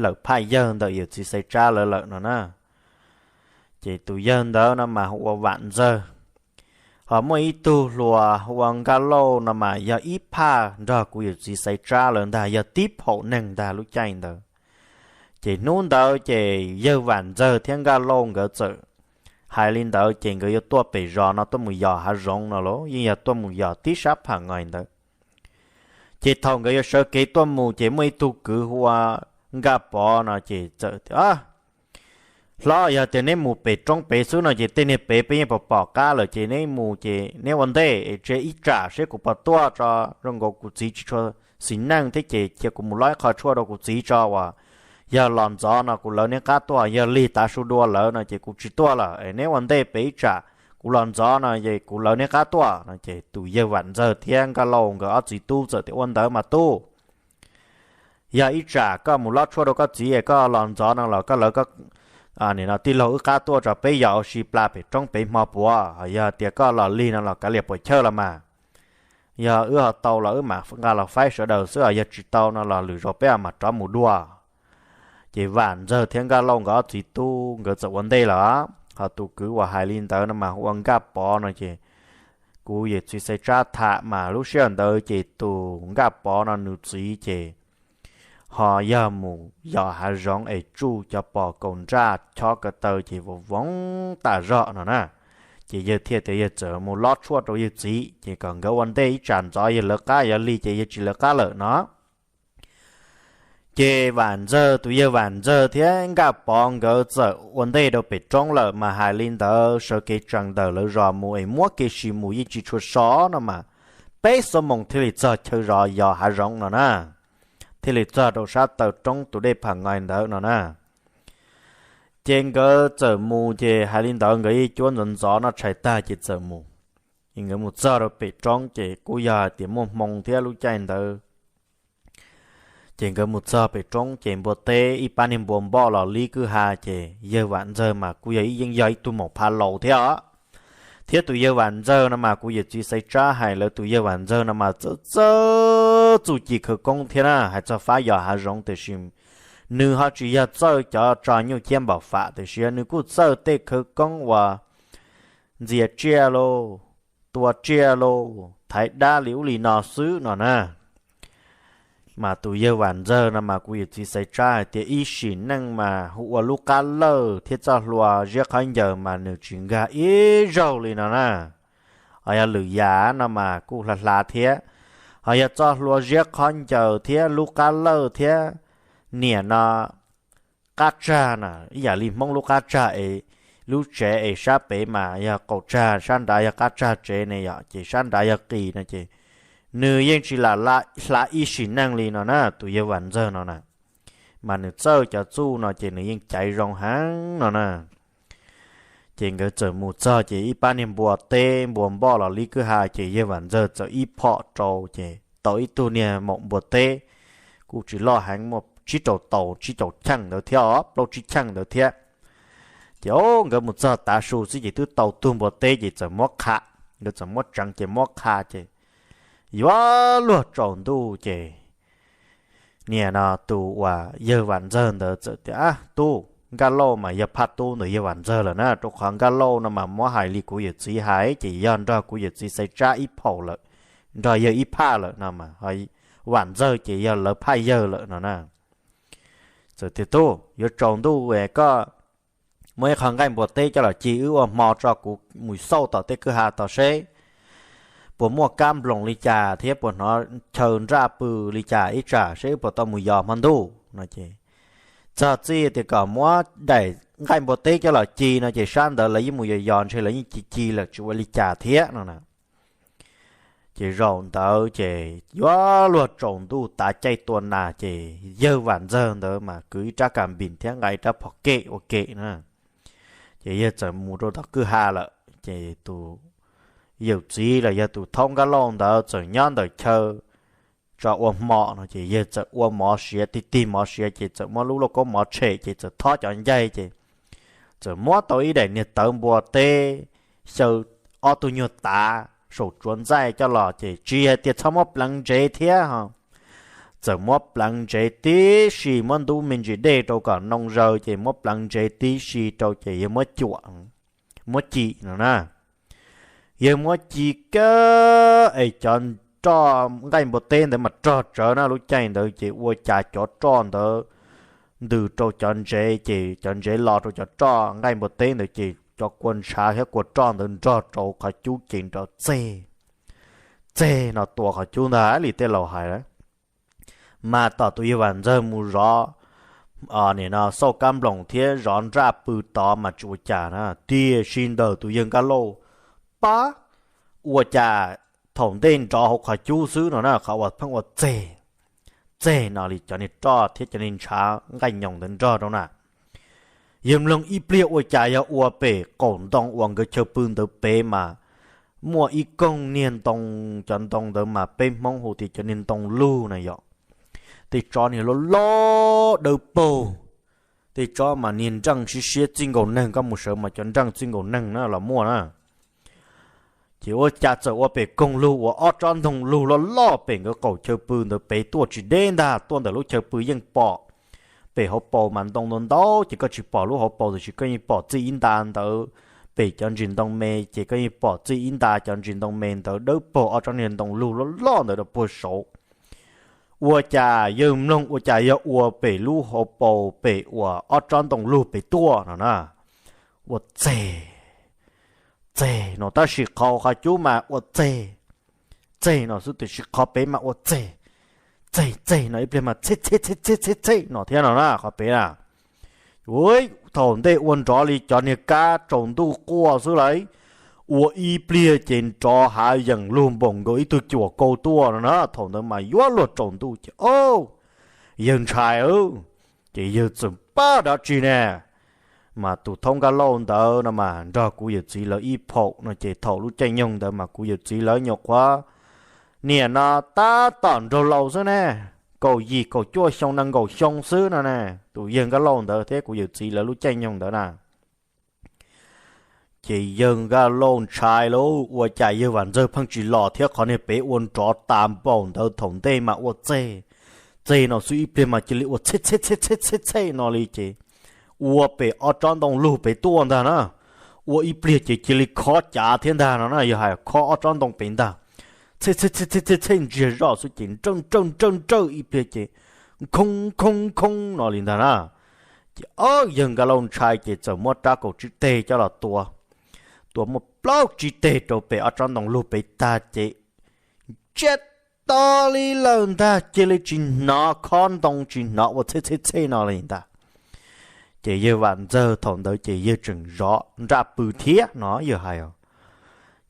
lawm phaj yawg ntawm yawm txiv Xaiv Tsab lawv lawm no na. Ces tus yawg ntawd no mas hu ua Vam Ntxawg. Ho muaj ib tug hluas hu ua Nkaj Lauj no mas yog ib phaj nrog kuv yawm txiv Xaiv Tsab lawv ntag, yog tib phaum neeg ntag lub caij ntawd. Ces hnub ntawd ces yawg Vam Ntxawg thiab Nkaj Lauj nkawd txawm hais li ntawd ces nkawd yuav tuaj pem zos no tuaj mus yos hav zoov no los yeej yog tuaj mus yos tib sab Pham Ngais ntawd. Ces thaum nkawd yuav sawv kev tuaj mus ces muaj ib tug kwv hu ua Nkaj Pov no ces txawm tias, Hlob, yog tias neb mus pem roob pem xwb no ces tej niag pem peb yeej pom pom qab lawm ces neb mus ces neb ua ntej es tseg ib tsam seb kuv puas tuaj tso, zoo nkaus kuv txiv tsis tshua xis neej thiab ces cia kuv mus lob ib qho tshuaj rau kuv txiv tso uas yog los ntxov no kuv lawv neb qab tuaj, yog lig tav su dua lawm no ces kuv tsis tuaj lawm es neb ua ntej pem ib tsam, kuv los ntxov no es kuv lawv neb qab tuaj no ces tus yawg Vam Ntxawg thiab Nkaj Lauj nkawd ob txiv tub txawm tias, Ua ntawd mas tub, yog ib tsam koj mus lob tshuaj rau koj txiv es koj los ntxov no los koj lawv koj tij laug wb qab tuaj tso peb yos ua si pla pem roob pem hmo puav, yog tias koj los lig no los kav liam puam chawj los mas. Yog wb ho tau los wb mam nqa los faib sawv daws xwb, yog tsis tau no los lwm zaus peb mam rov mus dua. Ces Vam Ntxawg thiab Nkaj Lauj nkawd ob txiv tub nkawd txawm ua ntej lawm. Ho tus kwv uas hais li ntawd no mas hu ua Nkaj Pov no ces kuv yawm txiv Xaiv Tsab tham mas lub sij hawm ntawd ces tus Nkaj Pov no nws txiv ces ho yog mus yos hav zoov es tsuj cov pos kaus nraj chob ko taw ces voov voov tas zog no na. Ces yawg thiaj tias yawg txawm mus lob tshuaj rau yawg txiv ces kom nkawd ua ntej ib tsam ntxov yawg lawv qab, yog lig ces yawg tsis lawv qab lawm no. Ces Vam Ntxawg, tus yawg Vam Ntxawg thiab Nkaj Pov nkawd txawm ua ntej rau pem roob lawm mas hais li ntawd sawv kev tsees ntawm lawv zos mus es muab kev sis mus yeej tsis tshua so no mas peb xuab moos thiaj li txog chaw zos yos hav zoov no na, thiaj li txog rau sab taw roob tus dej Pham Ngais ntawd no na. Ces nkawd txawm mus ces hais li ntawd nkawd yeej cuab ntxov ntxov noj tshais tag ces txawm mus. Ces nkawd mus txog rau pem roob ces kuj yog hais tias muaj hmoo thiab lub caij ntawd. Ces nkawd mus txog pem roob ces npua teb ib pab niag npua npoj los lib kwj ha ces yawg Vam Ntxawg mas kuj yog ib yeej yog ib tug maum phav laus thiab os. Thiab tus yawg Vam Ntxawg no mas kuv yawm txiv Xaiv Tsab hais lawv tus yawg Vam Ntxawg no mas txawj txawj txuj ci khawv koob thiab na, hais txog fab yos hav zoov tiam sis nws ho tsis yog txawj cov tso nyuj ciab npaum fam tiam sis nws kuj txawj tej khawv koob uas ntxias tsiaj lauj, tua tsiaj lauj, thaiv dab li ub li no xwb no na. Mas tus yawg Vam Ntxawg no mas kuv yawm txiv Xaiv Tsab hais tias ib sim neej mas hu ua lub qab lawj thiab txoj hlua ziab qhov ncaws mas nws tsis nkag ib zaug li no na. Ho yog lwm yam no mas kuj hla hla thiab, ho yog txoj hlua ziab qhov ncaws thiab lub qab lawj thiab niam no qab tsag na, ib yam li Hmoob lub qab tsag es lub tsev es sab pem mas yog qaum tsag, sab nrad yog qab tsag tsev ne yom, ces sab nrad yog qis no ces nws yeej tsis lam hla ib sim neej li no na, tus yawg Vam Ntxawg no na. Mas nws txawj cov txuj no ces nws yeej caiv zoo heev no na. Ces nkawd txawm mus txog ces ib pab niag npua teb npua npoj los li kwj ha ces yawg Vam Ntxawg txawm ib phom rau ces tau ib tug niag maum npua teb, kuj tsis loj heev, muaj tsib rau tau tsib caum cheej ntawd thiab os, plaub tsib cheej ntawd thiab. Ces o nkawd mus txog tav su xwb ces twb tau tug npua teb ces txawm muab qha, nkawd txawm muab tseev ces muab qha ces yuav luag tsaus ntuj ces niam no tus uas yawg Vam Ntxawg ntawd txawm tias, Ab tub, Nkaj Lauj mas yog phaj tub ntawm yawg Vam Ntxawg lawm na, rau qhov Nkaj Lauj no mas muab hais li kuv yawm txiv hais ces yog nrog kuv yawm txiv Xaiv Tsab ib phaum lawm, nrog yawg ib phaj lawm no mas, Vam Ntxawg ces yog lawv phaj yawg lawm no na. Txawm tias, Tub, yuav tsaus ntuj es koj muab ib qho nqaij npua teb coj los ci wb ua hmo tso, kuv mus xauj tom tej kwj ha tod seb puas muaj kab nploos li cas thiab puas hnov chaw nraj pw li cas ib tsam seb wb puas tau mus yos hmo ntuj no ces txog txij tias kom muab daim nqaij npua teb coj los ci no ces sab ntawd lawv yeej mus yos yos ntshe lawv yeej ci ci lawm tsis ua li cas thiab no na. Ces zaum ntawd ces yuav luag tsaus ntuj tav caij tua nas ces yawg Vam Ntxawg ntawd mas kwv ib rab kas npis thiab nqa ib rab phom kem ua ke na. Ces yawg txawm mus rau tom kwj ha lawm ces tus yawm txiv los yog tus thaub Nkaj Lauj ntawd txawm nyob ntawm chaw tso ua hmo no ces yawg txawm ua mov siav, tig tig mov siav ces txawm muab lub lauj kaub mov tshem ces txawm thob cov ncaig ces txawm muab tau ib daim niag tawv npua teb xyaw ob tug nyuag tav saum tsuav ntxaij coj los ces tsis hais tias txhob muab pleev ntsev thiab ho, txawm muab pleev ntsev tib si, muab ntub me ntsis dej rau kom noo zaws ces muab pleev ntsev tib si rau ces yawg muab cuam, muab cim no na. Yawg muab ci kawg es cov roj nqaij npua teb ntawd mas rog tsawv na, lub caij ntawd ces ua cas cov roj ntawd ntws rau cov ntsev ces cov ntsev los rau cov roj nqaij npua teb ntawd ces cov kua ntshav thiab kua roj ntawd nrog rau qhov cub ces nrov txeg, txeg no tua qhov cub ntag li tej laus hais. Mas tom tus yawg Vam Ntxawg mus zov, nim no xauj kab nploos thiab zov nraj pw tod mas tsis ua cas na, tiam sis ntawm tus yawg Nkaj Lauj pab ua cas thaum ntej nrov hauv qhov cub xwb no na, qhov uas pheej ua txeg, txeg no li cov niag roj thiab cov niag ntshav nqaij nyoos ntawd nrog rau na. Yawg mloog ib pliag ua cas yog ua pem qaum ntoo uas nkawd chaw pw ntawd pem mas muaj ib koog niag ntoo, cov ntoo ntawd mas peb Hmoob hu tias cov niag ntoo lug na yom. Tej tsob niag loj loj dawb paug, tej tsob mas niag nreej siab siab txij nkaus neeg, koj mus sawv mas cov nreej txij nkaus neeg na los muaj na. Ces ua cas txawm ua pem koog lug uas ob tsob ntoo lug loj loj pem nkawd qaum chaw pw ntawd pem tuaj tsis deb ntag, tuaj ntawm lub chaw pw yeej pom. Pem hauv paus mas ntoo ntau ntau ces koj tsis pom lub hauv paus tiam sis koj yeej pom txij ib nta ntawd, pem cov ntsis ntoo me ces koj yeej pom txij ib nta cov ntsis ntoo me ntawd dawb paug ob tsob niag ntoo lug loj loj ntawd rau puag saud. Ua cas yawg mloog ua cas yog ua pem lub hauv paus pem uas ob tsob ntoo lug pem tuaj no na. Ua txeg, txeg no tab sis qhov qhov cub mas ua txeg, txeg no xwb tiam sis qhov pem mas ua txeg, txeg txeg no ib pliag mas txheb txheb txheb txheb txheb no thiab no na qhov pem na. Ua thaum ntej ua nrov li cov niag kab tsaus ntuj quaj xwb lauj, ua ib pliag ces nrov hav yeem lug npaum nkaus ib tug cuam kau tuaj no na. Thaum ntawd mas yuav luag tsaus ntuj ces o, yawg ntshai, ces yawg txawm pab dab tsi ne. Mas tus thaub Nkaj Lauj ntawd no mas nrog kuv yawm txiv lawv ib phaum no ces thaum lub caij nyoog ntawd mas kuv yawm txiv lawv nyuam qhuav, niam no tab tom nraug laus xwb ne, kaum yim kaum cuaj xyoo nees nkaum xyoo xwb no ne. Tus yawg Nkaj Lauj ntawd thiab kuv yawm txiv lawv lub caij nyoog ntawd na, Ces yawg Nkaj Lauj ntshai lauj, ua cas yawg Vam Ntxawg pheej tsis los thiab qhov niag pem ua nrov tas npaum ntawd, thaum ntej mas ua txeg txeg no xwb, ib pliag mas cia li ua txhej txhej txhej txhej txhej no li ces ua pem ob tsob ntoo lug pem tuaj ntag na. Ua ib pliag ces cia li khob cav thiab ntag no na, yawg hais khob ob tsob ntoo pem ntag, txhej txhej txhej txhej txhej ntsiag zoj xwb ces nrawj nrawj nrawj nrawj ib pliag ces khoo khoo khoo no li ntag na. Ces ob yawg Nkaj Lauj ntshai ces txawm muab rab kaum tsib teg coj los tua, tua muaj plaub tsib teg rau pem ob tsob ntoo lug pem tag ces ntsiag to li lawm ntag, cia li tsis hnov khob ntoo tsis hnov ua txhej txhej txhej no li ntag. Ces yawg Vam Ntxawg thaum ntawd ces yawg tseem zov nraj pw thiab no yawg hais os.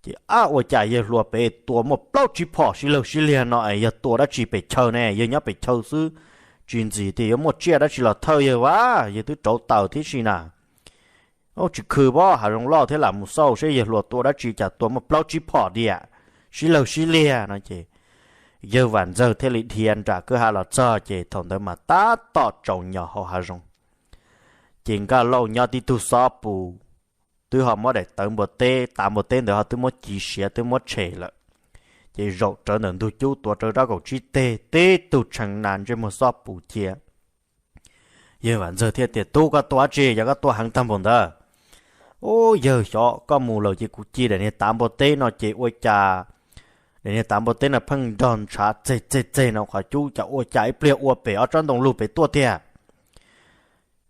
Ces ab ua cas yawg hluas pem tua muaj plaub tsib phom sib laug sib liag no es yog tua dab tsi pem chaw ne, yawg nyob pem chaw xwb, tsis ntxim tias yuav muaj tsiaj dab tsi los thawj yawg vas, yawg twb rauv taws thiab si na. Ub tsis khw pob hav zoov loj thiab lam mus xauj seb yawg hluas tua dab tsi cas tua muaj plaub tsib phom diam sib laug sib liag no ces yawg Vam Ntxawg thiaj li dhia nram kwj ha los txog ces thaum ntawd mas tab tom tsaus nyos hauv hav zoov. Ces Nkaj Lauj nyob tib tug xob pus, twb ho muab daim tawv npua teb, tav npua teb ntawd ho twb muab ci siav twb muab tshem lawm. Ces zaum rawv ntawm ntug cub tuav rawv rab kaum tsib teg tib tug tshee nas ntsej muag xob pus cia. Yawg Vam Ntxawg thiaj tias, Tub, koj tua dab tsi, yog koj tua heev tag npaum ntawd? Ub, yawg, xyov koj mus lawm ces kuv ci daim niag tav npua teb no ces ua cas daim niag tav npua teb no pheej nrog ntshav txeg txeg txeg no qhov cub, cas ua cas ib pliag ua pem ob tsob ntoo lug pem tuaj tiag.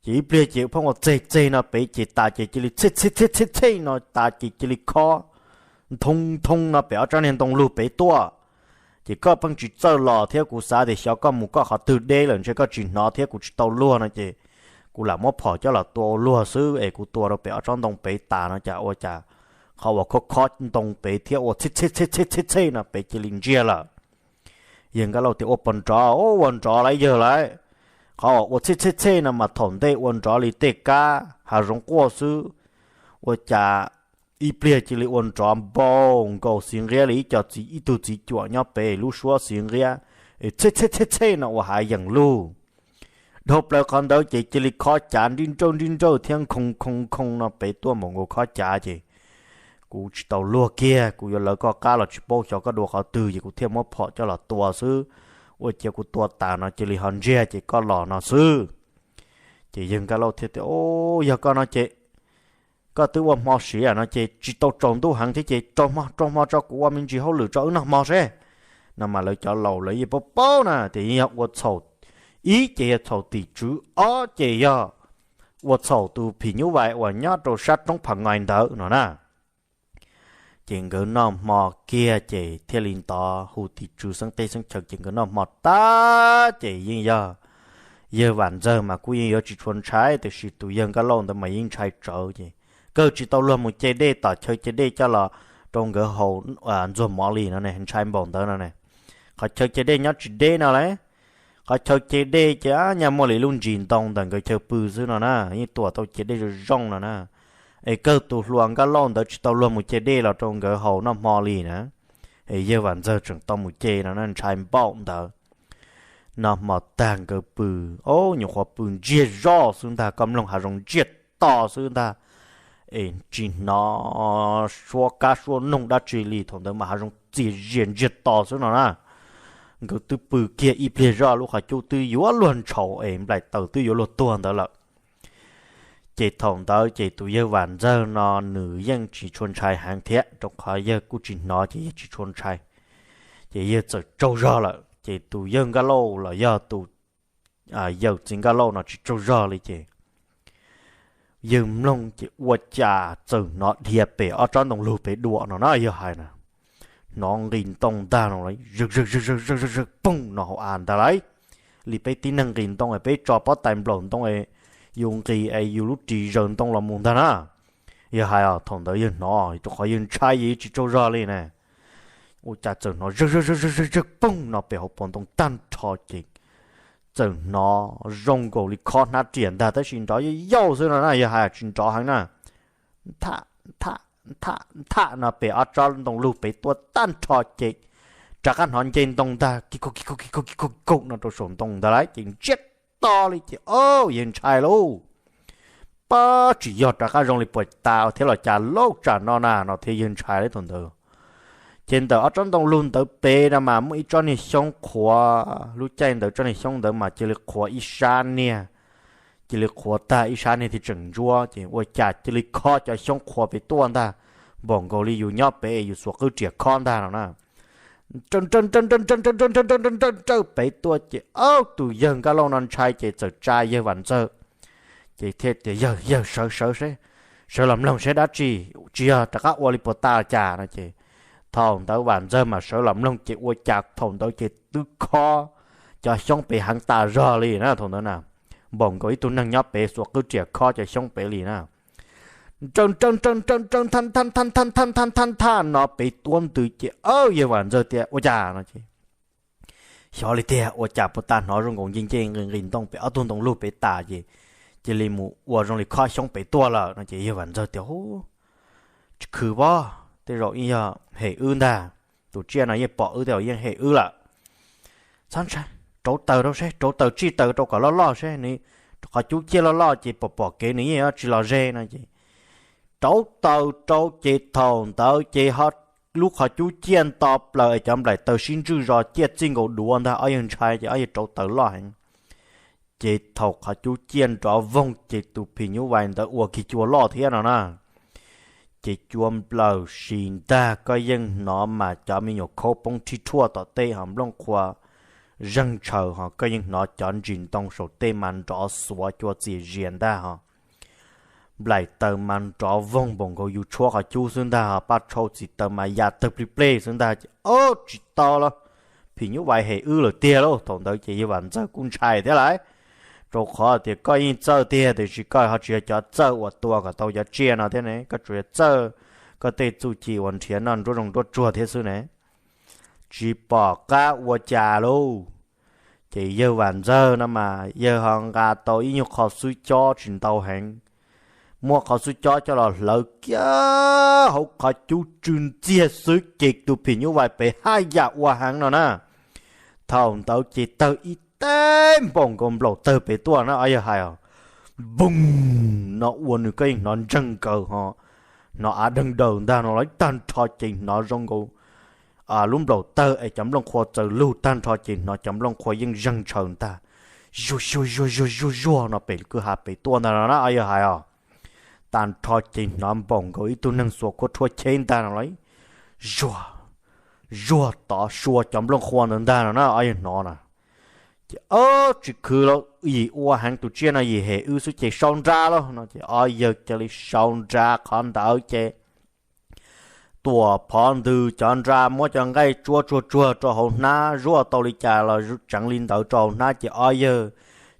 Ces ib pliag ces pheej ua txeg txeg no pem ces tas ces cia li txhej txhej txhej txhej no tas ces cia li khob nthoo nthoo no pem ob tsob niag ntoo lug pem tuaj. Ces koj pheej tsis txawj los thiab, kuv xav tias xyov koj mus koj qhov twg deb lawm ntshe koj tsis hnov thiab kuv tsis tau luag no ces kuv lam muab phom coj los tua ua luag xwb es kuv tua rau pem ob tsob ntoo pem tas no cas ua cas qhov uas khob khob ntoo pem thiab ua txhej txhej txhej txhej txhej no pem cia li ntsiag lawm. Yawg Nkaj Lauj tias, Ua puas nrov? Ua nrov lauj yawg lauj. Qhov uas ua txhej txhej txhej no mas thaum ntej ua nrov li tej kab hav zoov quaj xwb, ua cas ib pliag cia li ua nrov npaum nkaus xiv nqiab li ib co txiv, ib tug txiv cuam nyob pem lub suab xiv nqiab, txhej txhej txhej txhej no ua hav yeem lug. Dhau plaws qhov ntawd ces cia li khob cav nrij nrawj nrij nrawj thiab nkhoo nkhoo nkhoo no pem tuaj npaum nkaus khob cav ces kuv tsis tau luag kiag, kuv yuav lawv koj qab los tsis paub xyov koj dua qhov twg ces kuv thiaj muab phom coj los tua xwb. Ua ciav kuv tua tas no cia li ho ntsiag ces koj los no xwb. Ces yawg Nkaj Lauj thiaj tias, Yog koj no ces koj twb ua hmo siav no ces tsis tau tsaus ntuj heev thiab ces rau hmo rau hmo tso kuv ua me ntsis hauj lwm tso wb noj hmo seb. No mas lawv cov laus lawv yeej paub paub na tias yeej yog ua txhaum, ib ces yog txhaum tim tswv, ob ces yog ua txhaum tus phim nyuj vais uas nyob rau sab roob Pham Ngais ntawd no na. Ces nkawd noj hmo kiag ces thiaj li ntov hu tim tswv xeeb teb xeeb chaw ces nkawd noj hmo tag ces yeej yog yawg Vam Ntxawg mas kuj yeej yuav tsis tshua ntshai, tiam sis tus yawg Nkaj Lauj ntawd mas yeej ntshai tsawv ces kawg tsis tau luag mus ce dej tom chaw ce dej coj los rau nkawd haus ntxuag mov li no ne, ntshai npaum ntawd no ne. Qhov chaw ce dej nyob tsis deb no lauj. Qhov chaw ce dej ces nyaj muaj li lub ntsis ntoo ntawm nkawd chaw pw xwb no na, yeej tuam tau ce dej zoo zoo no na. Es kawg tus hluas Nkaj Lauj ntawd tsis tau luag mus ce dej los rau nkawd haus noj hmo li na. Es yawg Vam Ntxawg tseem tau mus ce no na, ntshai npaum ntawd. Noj hmo tag nkawd pw, o, nyuam qhuav pw ntsiag zoj xwb ntag, koj mloog hav zoov ntsiag to xwb ntag. Es tsis hnov suab kab suab noog dab tsi li, thaum ntawd mas hav zoov txias zias ntsiag to xwb no na. Nkawd twb pw kiag ib pliag zoj lub qhov cub twb yuav luag ntshaus es nplaim taws twb yuav luag tuag ntawd lawm. Ces thaum ntawd ces tus yawg Vam Ntxawg no nws yeej tsis tshua ntshai heev thiab, rau qhov yawg kuj tsis hnov ces yawg tsis tshua ntshai. Ces yawg txawm tsaug zog lawm, ces tus yawg Nkaj Lauj los yog tus yawm txiv Nkaj Lauj no tsis tsaug zog li ces yawg mloog ces ua cas txawm hnov dhia pem ob tsob ntoo lug pem dua no na, yawg hais na. Hnov nqis ntoo ntag no, zag zag zag zag zag zag poog no hauv av ntag lauj. Li peb tib neeg nqis ntoo es peb tso pob tais nplaum ntoo es yus nqis es yus lub ris zaws ntoo los mus ntag na. Yawg hais os, thaum ntawd yawg hnov rau qhov yawg ntshai yawg tsis tsaug zog li na. Ua cas txawm hnov zag zag zag zag zag poog no pem hauv paus ntoo tag nrho ces txawm hnov zoo nkaus li khob hnab riam ntag, tab sis nrov yauj yauj xwb no na, yawg hais tsis nrov heev na. Ntham ntham ntham ntham no pem ob tsob ntoo lug pem tuaj tag nrho ces rov qab hnov nce ntoo ntag, ki ku ki ku ki ku ki ku no rau saum ntoo ntag lauj, ces ntsiag to li ces o, yawg ntshai lauj. pab tsis yog rov qab zoo li puag ta thiab los cas lauj, tsam no na no thiab yawg ntshai li thaum ntawd. Ces ntawm ob tsob ntoo lug ntawd pem no mas muaj ib tsob niag xyoob qhuav, lub caij ntawd tsob niag xyoob ntawd mas cia li qhuav ib sab niag, cia li qhuav tag ib sab niag thiaj tseem ntsuab, ces ua cas cia li khob cov xyoob qhuav pem tuaj ntag, npaum nkaus li yus nyob pem yus xuas qwb riam khob ntag no na. Nrawj nrawj nrawj nrawj nrawj nrawj nrawj nrawj nrawj nrawj pem tuaj ces ob tus yawg Nkaj Lauj no ntshai ces txawm tsa yawg Vam Ntxawg, ces thiaj tias, Yawg, yawg, sawv sawv seb, sawv los mloog seb dab tsi, tsis yog rov qab ua li puag ta cas no ces thaum ntawd Vam Ntxawg mas sawv los mloog ces ua cas thaum ntawd ces twb khob cov xyoob pem heev tas zog li na thaum ntawd na, npaum nkaus ib tug neeg nyob pem xuas qwb riam khob cov xyoob pem li na. Nrawj nrawj nrawj nrawj nrawj thaj thaj thaj thaj thaj thaj thaj no pem tuaj ntws ces yawg Vam Ntxawg tias, Ua cas no ces xyov li tiag, ua cas puag ta hnov zoo nkaus nce nce nqis nqis ntoo pem ob tug ntoo lug pem tas ces cia li mus ua zoo li khob xyoob pem tuaj lawm no ces yawg Vam Ntxawg tias, Hu, tsis khwv pob, tej zaum yeej yog hem wb ntag. Tus tsiaj no yeej pom wb tej zaum yeej hem wb lawm. Txhob ntshai, rauv taws rau seb, rauv taws tsij taws rau kom loj loj seb, nws qhov cub ciaj loj loj ces pom pom kev nws yeej yuav tsis los ze no ces rauv taws rau ces thaum ntawd ces ho lub qhov cub ciaj nto plaws es cov nplaim taws sib ntswj zos ciaj txij nkaus duav ntag, ob yawg ntshai ces ob yawg rauv taws loj heev. Ces thaum qhov cub ciaj nrov voog ces tus phim nyuj vais ntawd ua kiag cua loj thiab no na. Ces cua nplawm si ntag, koj yeej hnov mas cov me nyuam khaub poob rhib rhuaj tom tej ho nplooj qhuav zeeg ntshaws ho koj yeej hnov cov ntsis ntoo saum tej mas nrov xuav cua txias zias ntag ho. Nplaim taws mas nrov voog npaum nkaus yus tshuab qhov cub xwb ntag ho, paj tshau txiv taws mas ya tawg plig plej xwb ntag ces ob tsis tau los phim nyuj vais hem wb lawm tiag lauj. Thaum ntawd ces yawg Vam Ntxawg kuj ntshai thiab lauj, rau qhov tias koj yeej txawj tiag tiam sis koj ho tsis yog cov txawj uas tua kom tau cov tsiaj no thiab ne, koj tsuas yog txawj koj tej txuj ci uas nrhiav noj nruab zoov nruab tsuag thiab xwb ne. Tsis pom qab ua cas lauj. Ces yawg Vam Ntxawg no mas yawg ho nqa tau ib nyuag qho xwb cob tsis ntau heev, muab qhov xwb cob coj los hlawv kiag hauv qhov cub tsw ntxiag xwb ces tus phim nyuj vais pem haj yam ua heev no na. Thaum ntawd ces tawg ib teg npaum nkaus nplaum tawg pem tuaj na, ob yawg hais os, npoog no ua nws koj yeej hnov ntseeg nkaws ho hnov av deeg daws ntag no los tag nrho ces hnov zoo nkaus lub nplaum tawg es cov nplooj qhuav txawm lug tag nrho ces hnov cov nplooj qhuav yeej zeeg ntshaws ntag, zuag zuag zuag zuag zuag zuag no pem kwj ha pem tuaj ntag no na, ob yawg hais os. Tag nrho ces hnov npaum nkaus ib tug neeg xuas khuab rhuab cheb ntag no los zuag zuag tod sua cov nplooj qhuav ntawd ntag no na, ob yawg hnov na. Ces ob tsis khwv los yim ua heev, tus tsiaj no yim hem wb xwb ces sau nra lauj no ces ob yawg cia li sau nra qhov ntawd ces tuam phov ntws cov nra, muab cov nqaij tsuab tsuag tsuag rau hauv hnab, zuaj tau li cas los tseev li ntawd rau hauv hnab ces ob yawg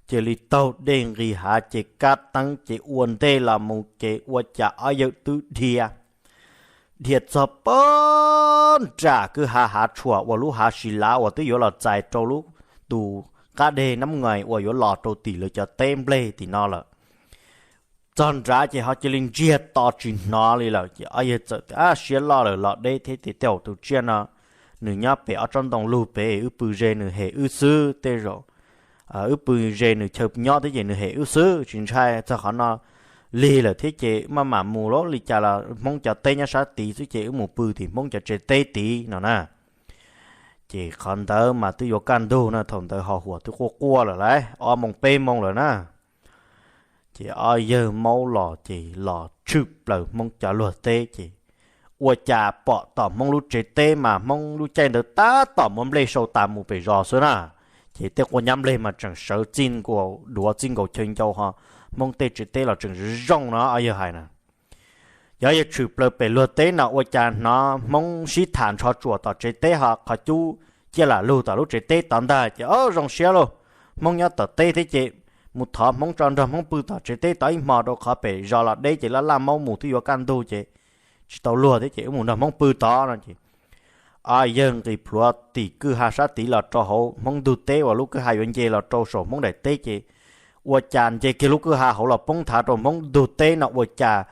cia li taug dej nqis hav ces kab teeb ces ua ntej los mus ces ua cas ob yawg twb dhia, dhia txog pab nram kwj ha hav tshuam uas lub hav si lav uas twb yuav los txais rau lub tus qab deg Nab Ngais uas yuav los rau tim lawv cov teb nplej tim no lawm. Txog nrad ces ho cia li ntsiag to tsis hnov li lawm ces ob yawg txawm tias, Ab, siab loj lawm los deb thiab tias tej zaum tus tsiaj no nws nyob pem ob tsob ntoo lug pem, wb pw ze nws hem wb xwb, tej zaum wb pw ze nws chaw nyob thiab ces nws hem wb xwb, tsis ntshai txog qhov no. Lig lawm thiab ces maj mam mus lauj, li cas los Hmoob cov teb nyob sab tid xwb ces wb mus pw tim Hmoob cov tsev teb tid no na. Ces qhov ntawd mas twb yuav kaj ntug na, thaum ntawd ho huam twb quaj quaj lawm lauj, ob moos peb moos lawm na. Ces ob yawg maub los ces los tshwm plaws Hmoob cov luag teb ces ua cas pom tom Hmoob lub tsev teb mas Hmoob lub caij ntawd tab tom muab nplej sau tas mus pem zos xwb na. Ces tej quav nyab nplej mas tseem sawv txij nkaus duav txij nkaus chaw ncau ho Hmoob tej tsev teb los tseem zoo zoo no ob yawg hais na. Yog yawg tshwm plaws pem luag teb no ua cas hnov Hmoob sib tham ntsho tsuam tom tsev teb ho qhov cub ciaj lam lug tom lub tsev teb tod ntag ces ob zoo siab lauj. Hmoob nyob tom teb thiab ces mus thov Hmoob tso nrog Hmoob pw tom tsev teb tod ib hmo rau qhov pem zos los deb ces laj laj maub mus twb yuav kaj ntug ces tsis tau luag thiab ces wb mus nrog Hmoob pw tod no ces ob yawg nqis plhuav tim kwj ha sab tid los rau hauv Hmoob ntug teb uas lub kwj ha yuav nce los rau saum Hmoob daim teb ces ua cas nce kiag lub kwj ha hauv los poob nthav rau Hmoob ntug teb no ua cas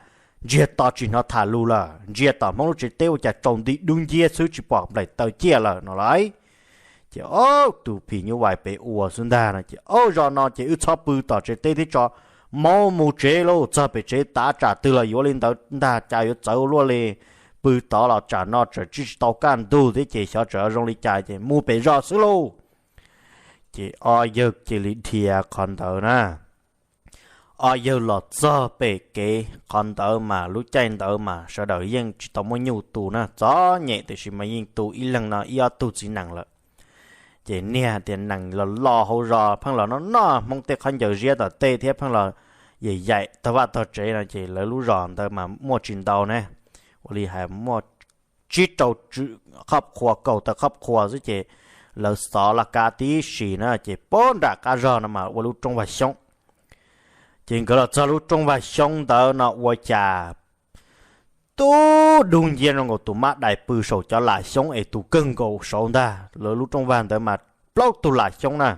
ntsiag to tsis hnov tham lus lawm. Ntsia tom Hmoob lub tsev teb ua cas tsaus nti dub nciab xwb tsis pom nplaim taws ciaj lawm no lauj. Ces ob tus phim nyuj vais pem ua xwb ntag no ces ob zos no ces wb txhob pw tom tsev teb thiab tso, Maub mus tsev lauj, txog pem tsev tav tsam twg los yuav li ntawd ntag, cas yuav txawv ua luaj li. Pw tod los tsam no tsam tsis tau kaj ntug thiab ces xyov tsam zoo li cas ces mus pem zos xwb lauj. Ces ob yawg cia li dhia qhov ntawd na. Ob yawg los txog pem kev qhov ntawd mas lub caij ntawd mas sawv daws yeej tsis tau muaj nyuj tu na, txom nyem tiam sis mas yeej tu ib leeg no ib ob tug txiv nees lawm. Ces niag tias nees los los hauv zos pheej los noj noj Hmoob tej khaub ncaws ziab tom tej thiab pheej los yaim yaim tog vaj tog tsev no ces lawv lub zos ntawd mas muaj tsis ntau ne, ua li hais muaj tsib rau khoj qhua kaum tawm khoj qhua xwb ces lawv xov laj kab tib si na ces puag nram qab zog no mas ua lub rooj vag xyoob. Ces nkawd los txog lub rooj vag xyoob ntawd no ua cas tub dub ncia zoo nkaus tus mab dais pw saum cov lam xyoob es tus kawg nkaus saud ntag, lawv lub rooj vag ntawd mas plaub tug lam xyoob na.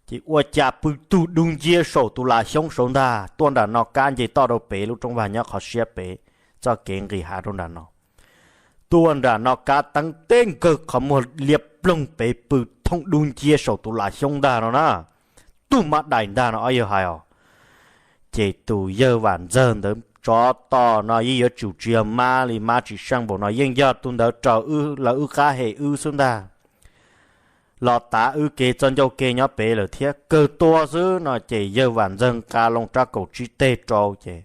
Ces ua cas pw tug dub ncia saum tus lam xyoob saud ntag, tuaj nram no kab nce toj rau pem, lub rooj vag nyob qhov siab pem, txoj kev nqis hav rau nram no. Tuaj nram no kab teeb teb nkawg qhov muag liab ploog pem pw thooj dub ncia saum tus lam xyoob ntag no na. Tug mab dais ntag no ob yawg hais os. Ces tus yawg Vam Ntxawg ntawd tsov tom no yeej yuav tsum tsis yog mab li, mab tsis seej npaum no, yeej yog tus ntawd raws wb, lawv wb qab hem wb xwb ntag. Los tav wb kev txoj ncauj ke nyob pem lawm thiab, kawg tua xwb no ces yawg Vam Ntxawg nqa loo rab kaum tsib teg rau ces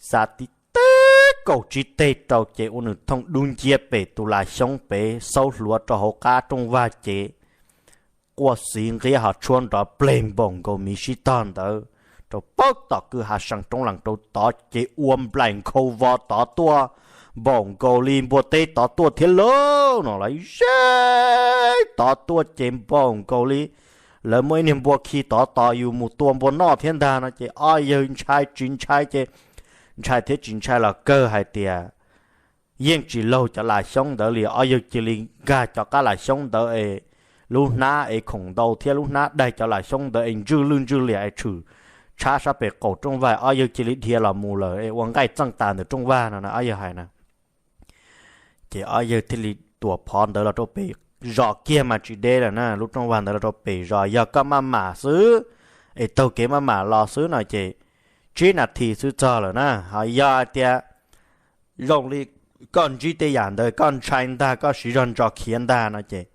xa tib teg kaum tsib teg rau ces ua nws thooj dub ncia pem tus lam xyoob pem, xaub hluav rau hauv qab rooj vag ces quaj xiv nqiab ho tshuab nrov pleg npaum nkaus miv sib tog ntawd rau puag tom kwj ha seev roob lees rau tod ces ua nplaim nkhaus vos tod tuaj npaum nkaus li npua teb tod tuaj thiab lauj no los ze tod tuaj ces npaum nkaus li lawv muaj ib niag npua khi tod tos yus mus tua npua noj thiab ntag no ces ob yawg ntshai tsis ntshai ces ntshai thiab tsis ntshai los kawg hais tias yeej tsis laug cov lam xyoob ntawd li, ob yawg cia li nkag cov qab lam xyoob ntawd es lub hnab es khoom ntau thiab lub hnab daig cov lam xyoob ntawd es ntswj lwj ntswj liam es tshwm tshab sab pem qaum rooj vag, ob yawg cia li dhia los mus lawm es ua nqaij txeej tas ntawm rooj vag no na ob yawg hais na. Ces ob yawg thiaj li tuam phov ntawd los rau pem zos kiag mas tsis deb lawm na, lub rooj vag ntawd los rau pem zos yog koj maj mam xwb es taug kev maj mam los xwb no ces tsib nas this xwb txog lawm na. Ho yog hais tias zoo li koj ntsib tej yam ntawd koj ntshai ntag koj siv zog ntso khiav ntag no ces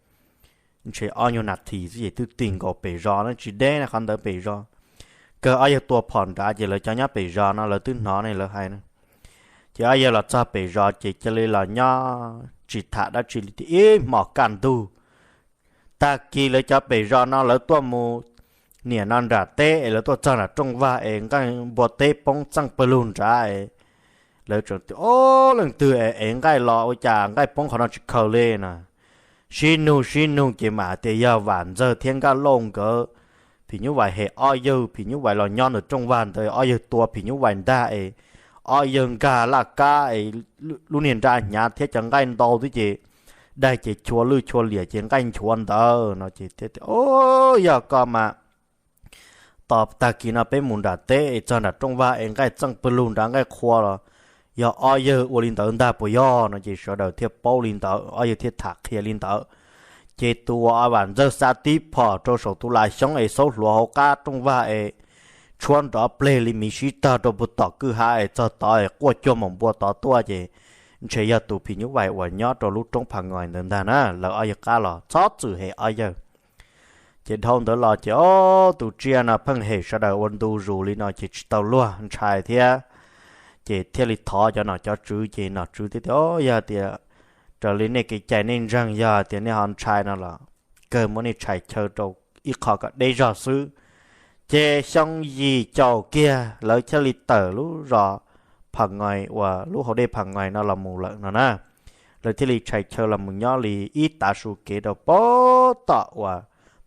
ntshe ob nyuag nas this xwb ces twb tig nkaus pem zos na, tsis deb na qhov ntawd pem zos. Kawg ob yawg tua phom nrad ces lawv cov nyob pem zos no lawv twb hnov ne lawv hais na. Ces ob yawg los txog pem zos ces cia li los nyob tsis tham dab tsi li ib hmos kaj ntug. Tag kis lawv cov pem zos no lawv tuaj mus niam no nram teb es lawv tuaj txog nram rooj vag es nqaij npua teb poob txeej pawg lug nrad es lawv tseem tias o leej twg es ev nqaij los ua cas nqaij poob qhov no tsis khaws li na. Sib nug sib nug ces mam tias yog Vam Ntxawg thiab Nkaj Lauj nkawd phim nyuj vais hem ob yawg, phim nyuj vais los nyob ntawm rooj vag ntawd ob yawg tua phim nyuj vais ntag es ob yawg nkag laj kab es lub niag nra hnyav thiab cov nqaij ntau xwb ces daig ces chua lwj chua liam ces nqaij nchuav ntawd no ces thiaj tias o yog koj mas tos tag kis no peb mus nram teb es txog nram rooj vag es nqaij txeej pawg lug nrad nqaij qhua los yog ob yawg ua li ntawd ntag puas yog no ces sawv daws thiaj paub li ntawd, ob yawg thiaj tham qhia li ntawd. Ces tus uas Vam Ntxawg xa tib phom rau saum tus lam xyoob es xaub hluav hauv qab rooj vag es tshuab nrov pleg li miv sib tog rau puag tom kwj ha es txog tod es quaj cuag maum npua tod tuaj ces ntshe yog tus phim nyuj vais uas nyob rau lub roob Pham Ngois ntawd ntag na, lawv ob yawg qab los txhob txwm hem ob yawg. Ces dhau ntawd los ces o tus tsiaj no pheej hem sawv daws ua ntu zus li no ces tsis tau luag ntshai thiab. Ces thiaj li thov cov nom cov tswv ces nom tswv thiaj tias o yog tias raws li nej kev cai nej ntseeg yog tias nej ho ntshai no los kawg muab nej tshais chaw rau ib qho kom deb zog xwb. Ces xyoo yim caum kiag lawv thiaj li tawm lub zos Pham Ngois uas lub hauv dej Pham Ngois no los mus lawm no na. Lawv thiaj li tshais chaw los mus nyob li ib tav su kev rau puag tom uas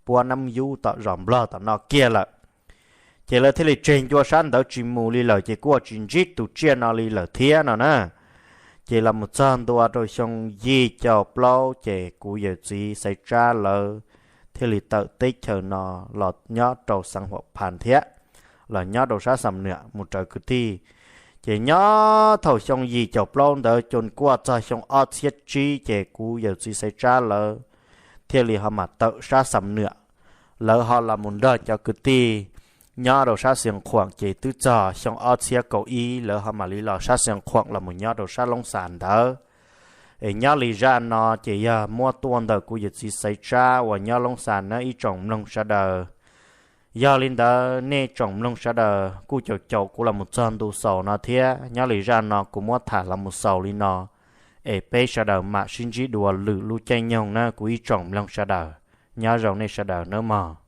puab Nab Yub tom zos Nplog tom no kiag lawm. Ces lawv thiaj li tseg ncua sab ntawd tsis mus li lawm ces kuj tsis ntsib tus tsiaj no li lawm thiab no na. Ces los mus txog ntua rau xyoo yim caum plaub ces kuv yawm txiv Xaiv Tsab lawv thiaj li tawm teb chaws no los nyob rau xeev Huam Phan thiab, los nyob rau sab Xam Nuam mus raws kwv tij. Ces nyob thaum xyoo yim caum plaub ntawd cua kuaj txog xyoo ob txhiab tsib ces kuv yawm txiv Xaiv Tsab lawv thiaj li ho mam tawm sab Xam Nuam, lawv ho los mus nrog cov kwv tij nyob rau sab Xias Khuam ces twb txog xyoo ob txhiab kaum ib lawv ho mam li los sab Xias Khuam los mus nyob rau sab Loob Xas ntawd. Es nyob li zaj no ces yog muab tuaj ntawm kuv yawm txiv Xaiv Tsab uas nyob Loob Xas na ib tsoom mloog sawv daws. Yog li ntawd nej tsoom mloog sawv daws kuj caum caum kuv los mus txog ntu xaus no thiab. Nyob li zaj no kuv muab tham los mus xaus li no, es peb sawv daws mam sib ntsib dua lwm lub caij nyoog na kuv ib tsoom mloog sawv daws. Nyob zoo nej sawv daws nawb mog.